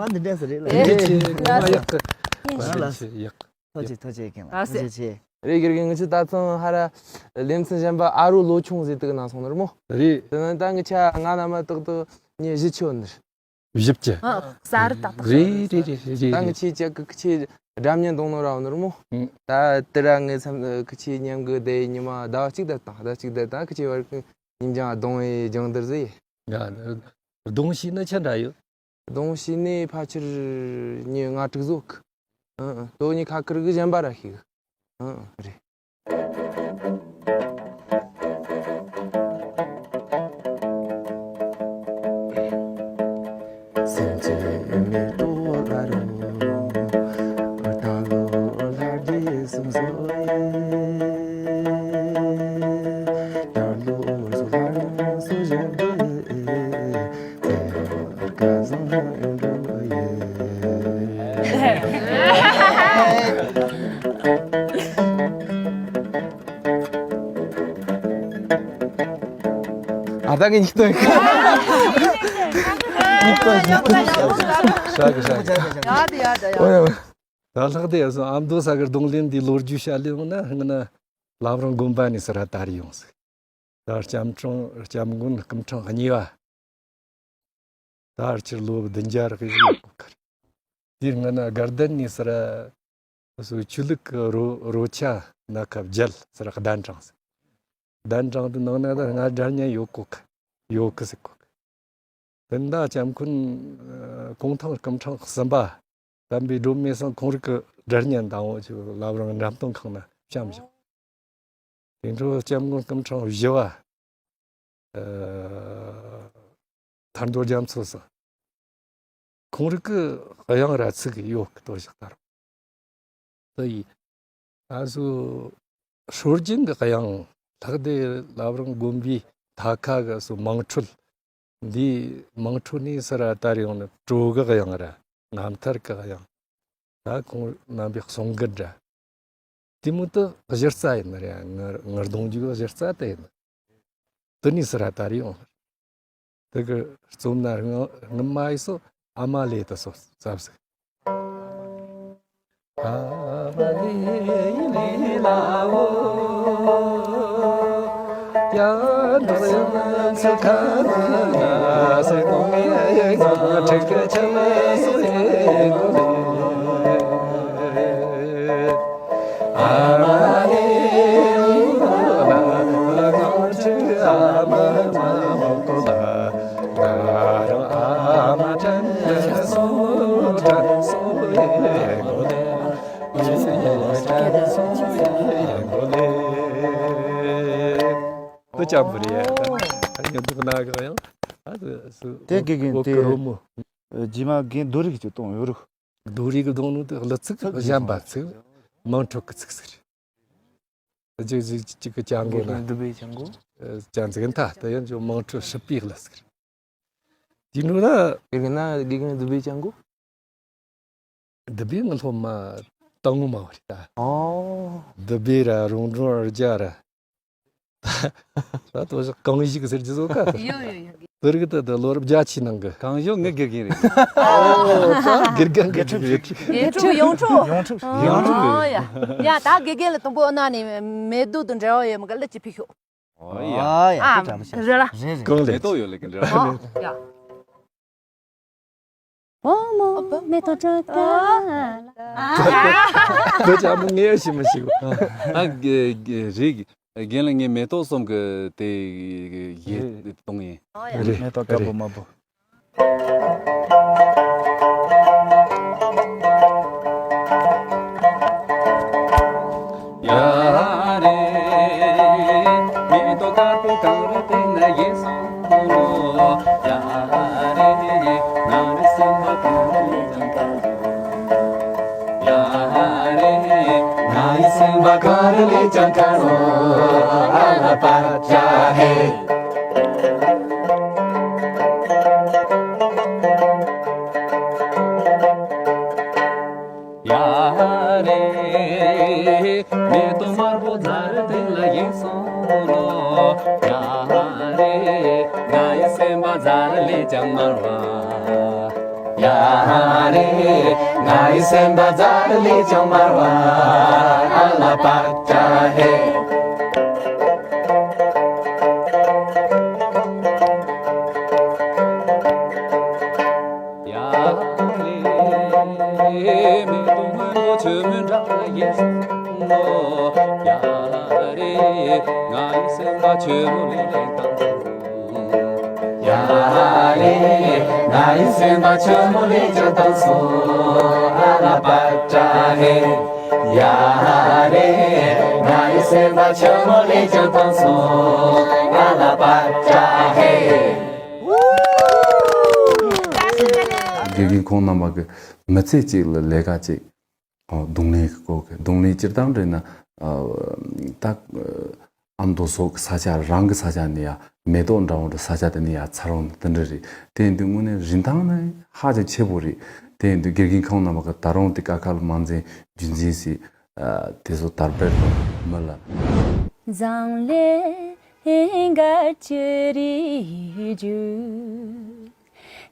ཨ་འདི་འདྲ་ཟེར་རེད་ལ། ཨེ། ཡག་གི། ཡག་གི། ཐུགས་རྗེ་ཆེ། ཡག་གི། ཐུགས་རྗེ་ཆེ། རྒན་ལགས། ཐུགས་རྗེ་ཆེ། རེད་དགེ་རྒན། ང་ཚོ་ད་ཐེངས་ཧ་ར་ལེ་ཚན་གཞན་པ་ཨ་རོ་ལོ་ཆུང་ཟེར་དུས་ནང་སོང་ནི་རེད་མོ། རེད། དེ་ནས་ད་ང་ཆ་ང་ན་མ་ཏག་ཏག་ཉི་བཞི་ཆོད་ནི་རེད། བཞི་བཅུ། ཨ། གསར་ཏག་ཏག་རེད་རེད་རེད་རེད། ད་ང་ཆེ་ཅག་གི་ཁི་ཆེ་སྒྲ་སྙན་གཏོང་ནོ་ར་བ་ནོར་མོ། ཨང་། ད་དེ་ར་ངའི་སེམས་ཁི་ཆེ་མཉམ་གི་དེ་ཉི་མ་ཟླ་བ་གཅིག་དེ་དང་ཟླ་གཅིག་དེ་དང་ཁི་ཆེ་བར་གི་ཉིན་ཅང་གདོང་ཡི་སྦྱང་བརྡར་ཟེར། ང་གདོང་ཤེས་ནི་ཆ་འདྲ་ཡོད། གདོང་ཤེས་ནི་ཕལ་ཆེར་ཉི་ལྔ་དྲུག་ཟོ་གི། ཨང་ཨང་། དོ་ཉི་ཁ་ཁིར་གི་གཞན་པ་ར་ཤེས་གི། ཨང་ཨང་། རེད། ཨ་ད་གི་ཉིག་ཏོ་ཡིན། ཉིག་ཏོ་ཉིག་ཏོ། ད་གི་ཤ་གི། ཡ་ད་ཡ་ད་ཡ། ཨོ་ཡ། ད་ལྷག་དེ་ཡ་སོང་ཨ་མདོ་ས་གི་རྡུང་ལེན་འདི་ལོ་རྒྱུས་བཤད་ལེ་ཡོང་ན་ང་ན་བླ་བྲང་དགོན་པ་ནས་སི་ར་དར་ཡོང་ཟིག་ད་སྐྱབས་འཕྲང་སྐྱབས་མགོན་སྐུ་ཕྲེང་གཉིས་པ། ད་ཕྱིར་ལོ་བདུན་བརྒྱ་རེ་ཡོད་གི། དེའི་སྔ་ན་དགའ་ལྡན་ནས་སི་ར་སོ་ཆོས་ལུགས་ཀྱི་རོ་རོ་ཆ་སྣ་ཁ་བརྒྱད་སི་ར་གདན་དྲངས་ཟིག་གདན་དྲངས་དུས་ནང་ན་ད་ང་སྒྲ་སྙན་ཡོད་གོ་གི། ཡོད་གི་ཟིག་གོ་གི། དེ་འདྲ་སྐྱབས་མགོན་ཨ་གུང་ཐང་སྐུ་ཕྲེང་གསུམ་པ་དམ་པའི་སྒྲོལ་མའི་གསུང་ཁོང་རང་གི་སྒྲ་སྙན་དང་པོ་ཅིག་བླ་བྲང་འགྲེམས་སྟོན་ཁང་ན་བཤམས་བཞག་དེ་འཕྲོ་སྐྱབས་མགོན་སྐུ་ཕྲེང་བཞི་པ་ཨ་ཐར་མདོ་རྒྱ་མཚོ་ཟེར། ཁོང་རང་གི་དབྱངས་ར་ཚིག་ཡོད་གི་དོ་བཞག་ད་རུང་། དེ་ཡིས་ཨ་སུ་སྲོལ་རྒྱུན་གྱི་དབྱངས་ལྷག་དེ་བླ་བྲང་དགོན་པའི་མཐའ་ཁ་གི་སུ་དམངས་ཁྲོད། འདིའི་དམངས་ཁྲོད་ནས་སི་ར་དར་ཡོང་ནི་བྲོ་གི་དབྱངས་ར་རྣམ་ཐར་གི་དབྱངས། ད་ཁོང་རྣམ་པའི་གསུང་གི་འདྲ། དེ་མོ་དུ་གཞི་རྩ་ཡིན་ནི་རེད། ངར་ངར་གདོང་རྒྱུག་གི་གཞི་རྩ་དེ་ཡིན། དེ་ནས་སི་ར་དར་ཡོང་། དེ་གི་རྩོམ་ན་སྔ་སྔ་མ་ཡི་སོ་ཨ་མ་ལེ་དུ་སོ་ཙབ་ཟིག་ཨ་མ་ལེ་ལེ་ལ་འོ། ཡ་འདྲ་ཡང་ཚ་ཁ་ན་ན་སེ་ཀོ་ངེ་ཡེ་ང་ཁྲིག་གི་ཆ་ལེ་སོ་ཡེ་ནོ་ལེ། དེ་དགེ་རྒན་དེ་རྗེས་མ་རྒན་རྡོ་རིག་ཅིག་གཏོང་ཡོད་རུ། རྡོ་རིག་གི་གདོང་ནང་དུ་གླུ་ཚིག་གཞན་པ་ཚིག་མང་ཁྲོད་ཀྱི་ཚིག་ཟེར། གཅིག་གཅིག་གཅིག་གི་ཅང་གོ་ན། འདི་བའི་ཅང་གོ། ཅང་ཚིག་མཐའ་ད་ཡང་ཅོ་མང་ཁྲོད་སྲིད་པའི་གླུ་ཟེར། དེ་ནུ་ན། དེ་གི་ན་དགེ་རྒན་འདི་བའི་ཅང་གོ། འདི་བའི་ངི་སློབ་མ་དང་མ་བ་རེད་ད། ཨོ། འདི་བའི་ར་རོང་འབྲོང་རྒྱ་ར། ད་དོ་ཞག་གང་ཞིག་ཟེར་གྱི་བཟོ་ཀ་ཡོ་ཡོ་ཡོ། དེ་རིགས་དེ་དེ་ལོ་རབས་བརྒྱད་ཅུའི་ནང་གི། གང་ཞོག་ངི་དགེ་རྒན་རེད། ཨོ་ད་དགེ་རྒན་གི་དགེ་ཕྲུག་ཡོངས་ཁྲོ། ཡོངས་ཁྲོ། ཡོངས་ཁྲོ། ཨོ་ཡ། ཡ་ད་དགེ་རྒན་ལ་དང་པོ་ཨ་ན་ནས་མེ་རྡོ་དང་འབྲེལ་བ་ཡོད་མ་ག་ལ་ཅི་ཕི་ཤོག་ཨོ་ཡ། ཨ་ཡ་ཨ་དེ་དྲ་མི་ཤེས། རེད་ལ། རེད་རེད། གང་ལས། མེ་ཏོག་ཡོད་ལེ་གི་འདྲ། ཨོ་ཡ། འོ་མོ་མེ་ཏོག་ཁྲོད་ཀ་ལ། འདི་ཅག་མོ་ངས་ཤི་མི་ཤི་གོ། ཨ་གི་གི་རིག་རྒན་ལ་ངས་མེ་ཏོག་གསུམ་གི་དེ་ཡེ་གཏོང་ཡིན། ཨོ་ཡ། རེད། མེ་ཏོག་དཀར་པོ་དམར་པོ། ཡ་རེ། མེ་ཏོག་དཀར་པོ་གངས་རི་སྟེང་ན་ཡིན་སོང་ལོ། ཡ་རེ། ང་རེ་སེམས་པ་གངས་རི་ལས་ཀྱང་དཀར་ལོ། ཡ་རེ། ང་ཡི་སེམས་པ་གངས་རི་ལས་ཀྱང་དཀར་ལོ། ཨ་ལ་པ་ཅ་ཧེ། ཡ་རེ། མེ་ཏོག་དམར་པོ་རྫ་རི་སྟེང་ལ་ཡིན་སོང་ལོ། ཡ་རེ། ང་ཡི་སེམས་པ་རྫ་རི་ལས་ཀྱང་དམར་བ། ཡ་རེ། ང་ཡི་སེམས་པ་རྫ་རི་ལས་ཀྱང་དམར་བ། ཨ་ལ་པ་ཅ་ཧེ། ཡ་རེ། མེ་ཏོག་སྔོན་པོ་ཆུ་མོའི་འགྲམ་ལ་ཡལ་སོང་ལོ། ཡ་རེ། ང་ཡི་སེམས་པ་ཆུ་མོ་ལས་ཀྱང་དྭངས་སོང་། ཡ་རེ། ང་ཡི་སེམས་པ་ཆུ་མོ་ལས་ཀྱང་དྭངས་སོང་། ཨ་ལ་པ་ཅ་ཧེ། ཡ་རེ། ང་ཡི་སེམས་པ་ཆུ་མོ་ལས་ཀྱང་དྭངས་སོང་། ཨ་ལ་པ་ཅ་ཧེ། དགེ་རྒན་ཁོང་རྣམ་པ་གི་མི་ཚེ་གཅིག་ལ་ལས་ཀ་གཅིག་ཨོ། རྡུང་ལེན་གྱི་སྐོར་གྱི། རྡུང་ལེན་སྤྱིར་བཏང་འདྲ་ན། ཨ་ད་ཨ་མདོ་སོག་གི་ས་ཆ་རང་གི་ས་ཆ་ནས་ཡ་མེ་ཏོག་འདྲ་བོ་འདྲ་ས་ཆ་དེ་ནས་ཡ་འཚར་བ་འདི་འདྲ་རེད། དེ་ཡིན་དུས་དངོས་གནས་རིན་ཐང་ནི་ཧ་ཅང་ཆེ་པོ་རེད། དེ་ཡིན་དུས་དགེ་རྒན་ཁོང་རྣམ་པ་གི་ད་རུང་དེ་ཀ་ཁ་ལ་མ་འཛེམ་རྒྱུན་འཛིན་སྲིད། ཨ་དེ་ཚོ་དར་སྤེལ་དང་མི་ལ། ཛང་ལེ་ཧེང་ག་ཅི་རི་ཇུ།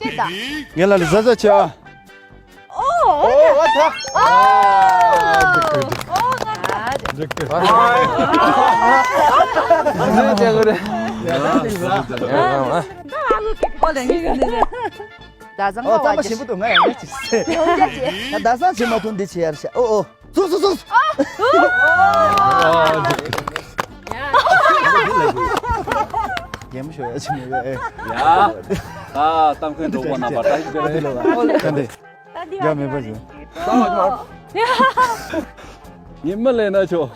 ཅི་ད། ངེད་ལ་ལ་ཟ་ཟ་ཆེ་ཨ། ཨོ། ཨོ་ཨ་ཐ། ཨོ། ཨོ་ང་། འགྲིག་གི། ཟ་ཆེ་གི་རེད། ཨོ་ལེ་ངེད་གི་འདི་རེད། ཟླ་བཟང་ཨོ་ལྟ་མ་ཞིམ་པོ་འདུག་ང་ཡང་འདི་ཅིག་ཟེར། ཟླ་བཟང་ཆེ་མ་ཐུང་འདི་ཆེ་ཡར་ཤ་ཨོ་ཨོ། ཙུག་ཙུག་ཙུག། ཡ། ཡ། ཨ། ཨ། གཏམ་མཁན་འགྲོ་བ་ན་པ་ཏ་ཞིག་ཟེར་ཏེ་ལོ། ཨོ་ལེ། ག་འདི། ཡ་མེད་པ་ཟེར། ངས་མི་ལས་ན་ཆོག་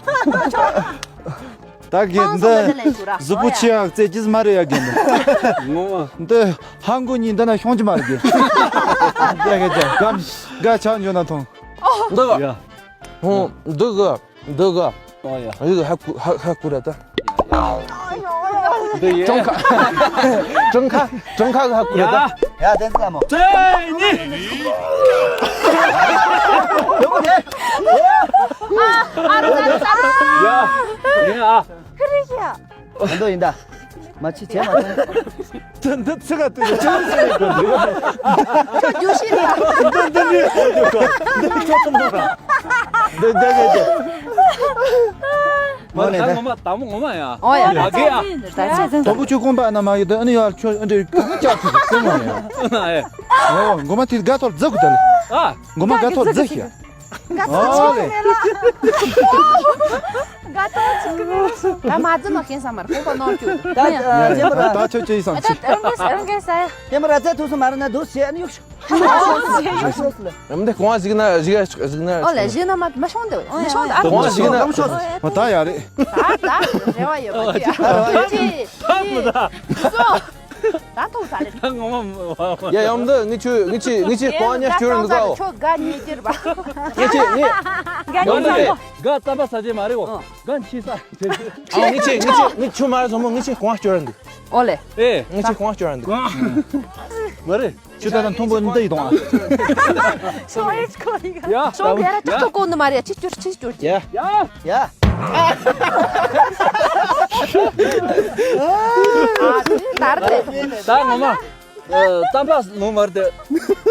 ད་གི་འདི་གཟུགས་པོ་ཆེ་ཡག་རྩེ་གྱིས་མ་རེད་ཡ་གི་འདི། ངོ་མ། འདི་ཧང་གོ་གཉིས་འདི་ན་ཤོང་གི་མ་རེད་གི། ཡ་གི་ཡ་ག་ག་ཆག་འཇོག་ན་ཐོང་། འདི་ག་ཡ། ཧོ། འདི་ག་འདི་ག་ཨོ་ཡ། ཡི་ག་ཧ་གུ་ཧ་ཧ་གུ་ར་ད། འདི་ཡ། ཀྲང་ཁ། ཀྲང་ཁ་ཀྲང་ཁ་གི་ཧ་གུ་ར་ད། ཡ། ཡ་བསྟན་འཛིན་ལ་མོ། ཙེ་ནི། ཡོ་གོ་དེ། ཨ་ར་ས་ར་ས་ར། ཡ། ཡ། ཨ། ཁི་རི་ཤ། ཨ་འདོ་ཡིན་ད། མ་ཕྱི་བྱས་མ་ཐོན། འདི་འདི་ཚིག་ག་དུས་ཚོད་ཅི་ཟེར་གི་འདུག་ཁྱོད་རྒྱུ་ཤི་རེད། འདི་འདི་ནི་འདི་ཁོ་འདི་ཁྱོད་ཚོ་མོ་ར། འདི་འདི་གི་འདི། ངོ་ནས་ད་ངོ་མ་དང་པོ་ངོ་མ་ཡ། ཨོ་ཡ། ཨ་གེ་ཡ། ད་ཚེ་ཚེ། དང་པོ་ཁྱོད་ཁོང་པ་ཨ་ན་མ་ཡོད་དེ་ཨ་ནི་ཡར་ཁྱོད་ཨ་འདྲེ་ག་ཅག་ཁྱོད་ཚེ་མ་ཡ། ཨོ་ངོ་མ་དེ་དགའ་ཐོར་རྫི་གི་ད་ལེ། ཨ། ངོ་མ་དགའ་ཐོར་རྫི་ཤི་ཡ། དགའ་ཐོག་ཅིག་གི་མེད་ལ། དགའ་ཐོག་ཅིག་གི་མེད་ལ། ད་མ་རྫི་ནོ་ཁྱེད་ས་མར་ཁོང་པ་ནོར་ཅུ། ད་ད་ད་ད་ད་ཆོས་ཅི་ཡིན་བསམ་ད་ཆི། ད་རང་གིས་རང་གིས་ས་ཡ། དེ་མ་ར་ཚད་ཐུག་སོང་མ་ར་ན་འདུག་ཟེར་ཨ་ནི་གཡུག་ཤོག་ཨ་འདི་གོང་གཟིགས་ན་གཟིགས་གཟིགས་ན། ཨོ་ལེ་གཟིགས་ན་མ་མ་ཤོང་འདུག་མ་ཤོང་འདུག་ཨ་གོང་གཟིགས་ན་ཨོ་ད་ཡ་རེད། ད་ད་རེ་བ་ཡོད་པ་ཅི་ཨ་རེ་བ་ཡོད་པ་ཅི་སོ། ད་ཐུག་ས་རེད། ད་ངོ་མ་ཡ་ཡོང་འདི་ངི་ཆུ་ངི་ཆི་ངི་ཆི་གོང་ཉ་སྐྱུར་འདི་གའོ། ཁྱོད་དགའ་ཉེ་ཅིར་བ། ངི་ཆི་ངི་ཡོང་འདི་ག་རྩམ་པ་ཟ་ཅེ་མ་རེད་འོ། ག་འཆི་ས། ཨ་ངི་ཆི་ངི་ཆི་ངི་ཆུ་མ་རེད་སོ་མོ། ངི་ཆི་གོང་སྐྱུར་འདི། ཨོ་ལེ། ཨེ། ངི་ཆི་གོང་སྐྱུར་འདི། མ་རེད། ཆུ་ད་དང་ཐུང་པོ་འདི་ཡི་དང་། ཤོ་ཨེ་ཁོ་ཡི་ག་ཡ། ཤོ་ཡ་ར་ཏག་ཏག་གོ་འདི་མ་རེད། ཆི་སྐྱུར་ཆི་སྐྱུར་ཡ། ཡ། ཡ། ཨ་དེ་ད་རེད། ད་ངོ་མ། རྩམ་པ་ལོང་མ་རེད།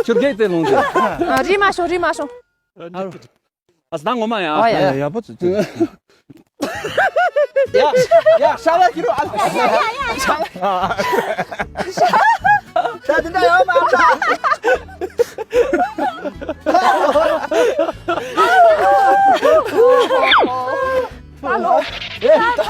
ཆུར་གེག་དེ་ལོང་དེ། རི་མ་ཤོང་རི་མ་ཤོང་། ཨ་ད་ངོ་མ་ཡ། ཨོ་ཡ། ཡ་ཡ་པོ་ཙི་ཙི། ཡ་ཡ་ཤ་ལ་ཁྱི་རོ་ཨ། ཤ་ལ། ཤ་ལ། ད་དེ་འདྲ་ཡོད་མ་ཨ།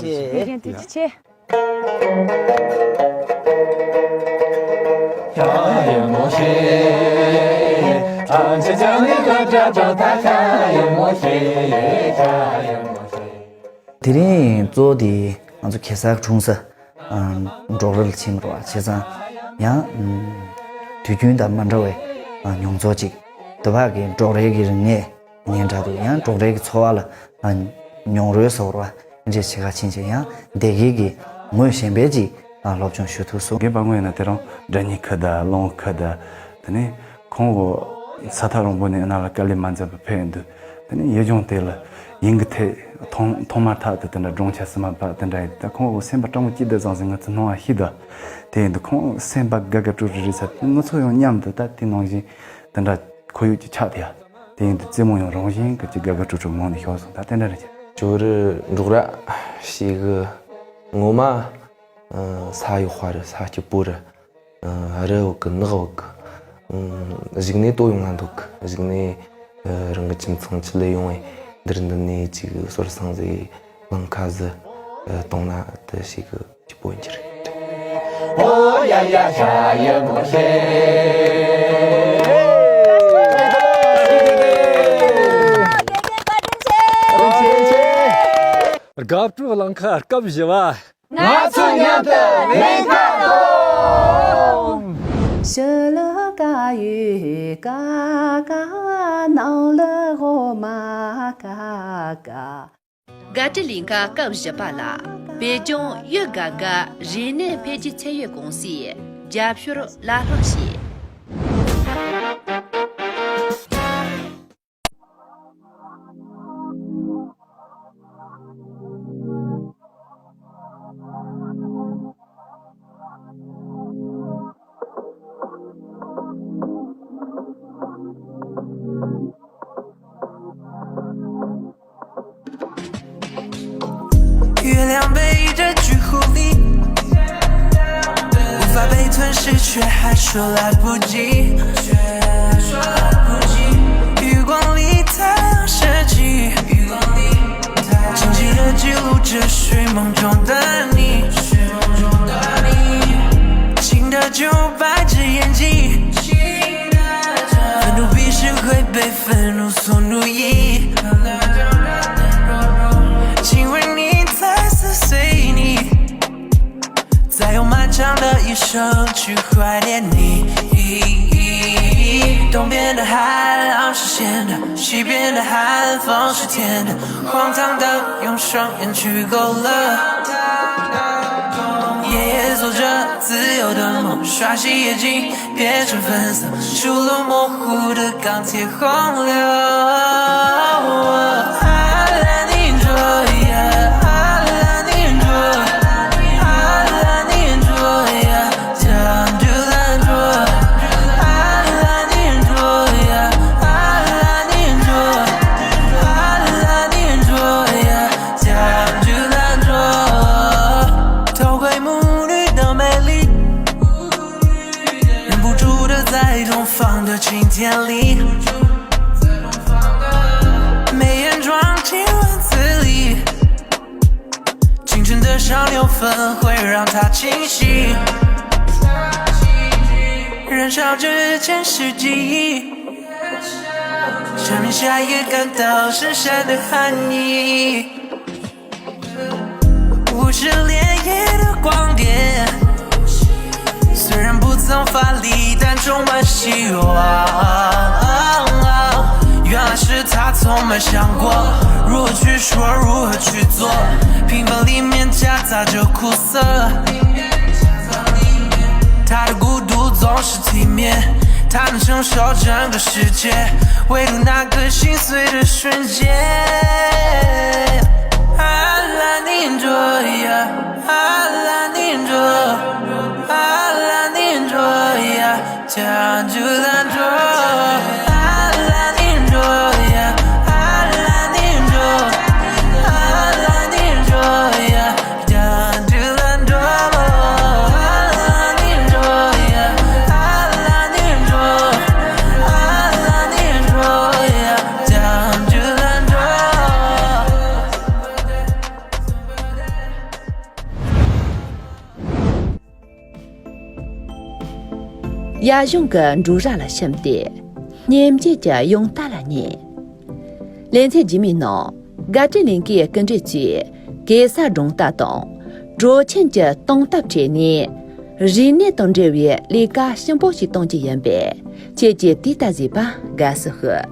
ཆེ། ཡིན་ཐུགས་རྗེ་ཆེ། དེ་རིང་གཙོ་བོ་དེ་ང་ཚོ་གེ་སར་འཁྲུངས་ས་འབྲོག་ར་ལ་ཕྱིན་པ་རེད་བ། བྱས་ཙང་ཡང་དུས་རྒྱུན་དང་མ་འདྲ་བའི་མྱོང་ཚོར་ཅིག་འདི་བར་གྱི་འབྲོག་རའི་གི་རིག་གནས་ཉན་འདྲ་འདུག་ཡང་འབྲོག་རའི་གི་འཚོ་བ་ལ་མྱོང་རོལ་ཟེར་བ་རེད་བ། འདི་འདྲའི་ཆེ་ཁ་ཕྱིན་བྱས་ཡང་སྡེ་དགེ་གི་ངོས་གཞན་པའི་ཅིག་སློབ་སྦྱོང་ཞུ་ཐུབ་སོང་། དགེ་བ་དངོས་ན་དེ་རང་སྒྲ་སྙན་ཁུལ་དང་ཀློང་ཁུལ་དང་དེ་ནས་ཁོང་གི་ ས་ཐག་རིང་པོ་ནས་ཨ་ན་ལ་དཀའ་ལས་མ་འཛེམས་པར་ཕེབས་ཡོང་དུས། དེ་ནས་ཡུལ་ལྗོངས་དེ་ལ་ཡིན་གྱི་ཐད་ཐོག་ཐོག་མར་ཐག་ཏུ་དེ་འདྲ་སྒྲུང་ཆ་སིལ་མ་ཕབ་དེ་འདྲ་ཡིན། ད་ཁོང་སེམས་པ་སྤྲང་པོ་སྐྱིད་དེ་ཙང་ཟིག་ང་ཚོ་སྣང་བ་ཤི་འདུག་དེ་ཡིན་དུས་ཁོང་སེམས་པ་དགའ་དགའ་སྤྲོ་སྤྲོ་རེད་ས། ང་ཚོ་ཡང་མཉམ་དུ་ད་དེ་ནང་བཞིན་དེ་འདྲ་ཁོར་ཡུག་ཅིག་ཆགས་ཐལ་ཡ། དེ་ཡིན་དུས་རྩེད་མོ་ཡང་རང་བཞིན་གྱིས་ཅིག་དགའ་དགའ་སྤྲོ་སྤྲོ་ངང་ནས་ཤོར་སོང་། ད་དེ་འདྲ་རེད་ཀྱི། ཇོ་རུ་འབྲོག་ར་ཞེ་གི་ངོ་མ་ས་གཡོག་པ་རེད། ས་སྐྱིད་པོ་རེད། ཨ། རི་བོ་གི་ནགས་བོ་གི། ཨ། གཞུག་ནས་ལྟོ་ཡོང་ང་འདུག་གཞུག་ནས། ཨ། རང་གི་ཁྱིམ་ཚང་ཅི་ལས་ཡོང་བའི་འདིར་འདི་ནས་ཅིག་སོར་སང་ཟིག་ལང་ཁ་ཟིག་ཨ། གཏོང་ན་དེ་ཞིག་གི་སྐྱིད་པོ་ཡིན་གྱི་རེད། ཨོ་ཡ་ཡ་ཤ་ཡ་མོ་ཤེ། དགའ་སྤྲོ་གླིང་ཁ་སྐབས་བཞི་བ། ང་ཚོ་མཉམ་དུ་ལེན་ཁ་ལོ། ཤི་ལ་ཀ་ཡུ་ཀ་ཀ་ནང་ལ་འོ་མ་ཀ་ཀ། དགའ་སྤྲོ་གླིང་ཁ་སྐབས་བཞི་པ་ལ། བོད་ལྗོངས་ཡུལ་དགའ་དགའ་རིག་གནས་འཕེལ་རྒྱས་ཚད་ཡོད་ཀུང་སིའི་རྒྱབ་སྐྱོར་ལ་སློབ་བྱས། 月亮背着去湖里，无法被吞噬，却还说来不及。余光里太阳升起，清晰地记录着睡梦中的你。情的酒白纸眼睛，愤怒必是会被 愤怒所奴役。请问你在思谁？你在用漫长的一生去怀念你。东边的海浪是咸的，西边的寒风是甜的，荒唐的用双眼去勾勒。夜夜做着自由的梦，刷洗眼睛， 变成粉色，出落模糊的钢铁洪流。偷窥母女的美丽， 忍不住的在东方的晴天里，眉眼装进文字里。青春的上流粉会让它清晰，燃烧之前是记忆，生命下一个感到深深的恨意。 无视烈焰的光点，虽然不曾发力，但充满希望。原来是他从没想过，如何去说，如何去做，平凡里面夹杂着苦涩。他的孤独总是体面，他能承受整个世界，唯独那个心碎的瞬间。 Alla ninjoya, alla ninjoya, alla ninjoya, janjulan joya, alla ninjoya, alla ninjoya, alla ninjoya, janjulan joya, alla ninjoya, alla ninjoya, alla ninjoya, janjulan joya. དགའ་སྤྲོའི་གླིང་གའི་སྐུ་མགྲོན་ཚོས་གེ་སར་སྒྲུང་གཏམ་དང་། གྲོ་ཆེན་གྱི་སྟོང་སྟབས་བྲལ་ནས་རིག་གནས་དང་འབྲེལ་བའི་ལས་ཀ་ཞིམ་པོ་ཞིག་གཏོང་རྒྱུ་ཡིན་པས། ཁྱེད་ཀྱིས་དེ་ལྟ་གཟིགས་པ་དགའ་བསུ་ཞུ།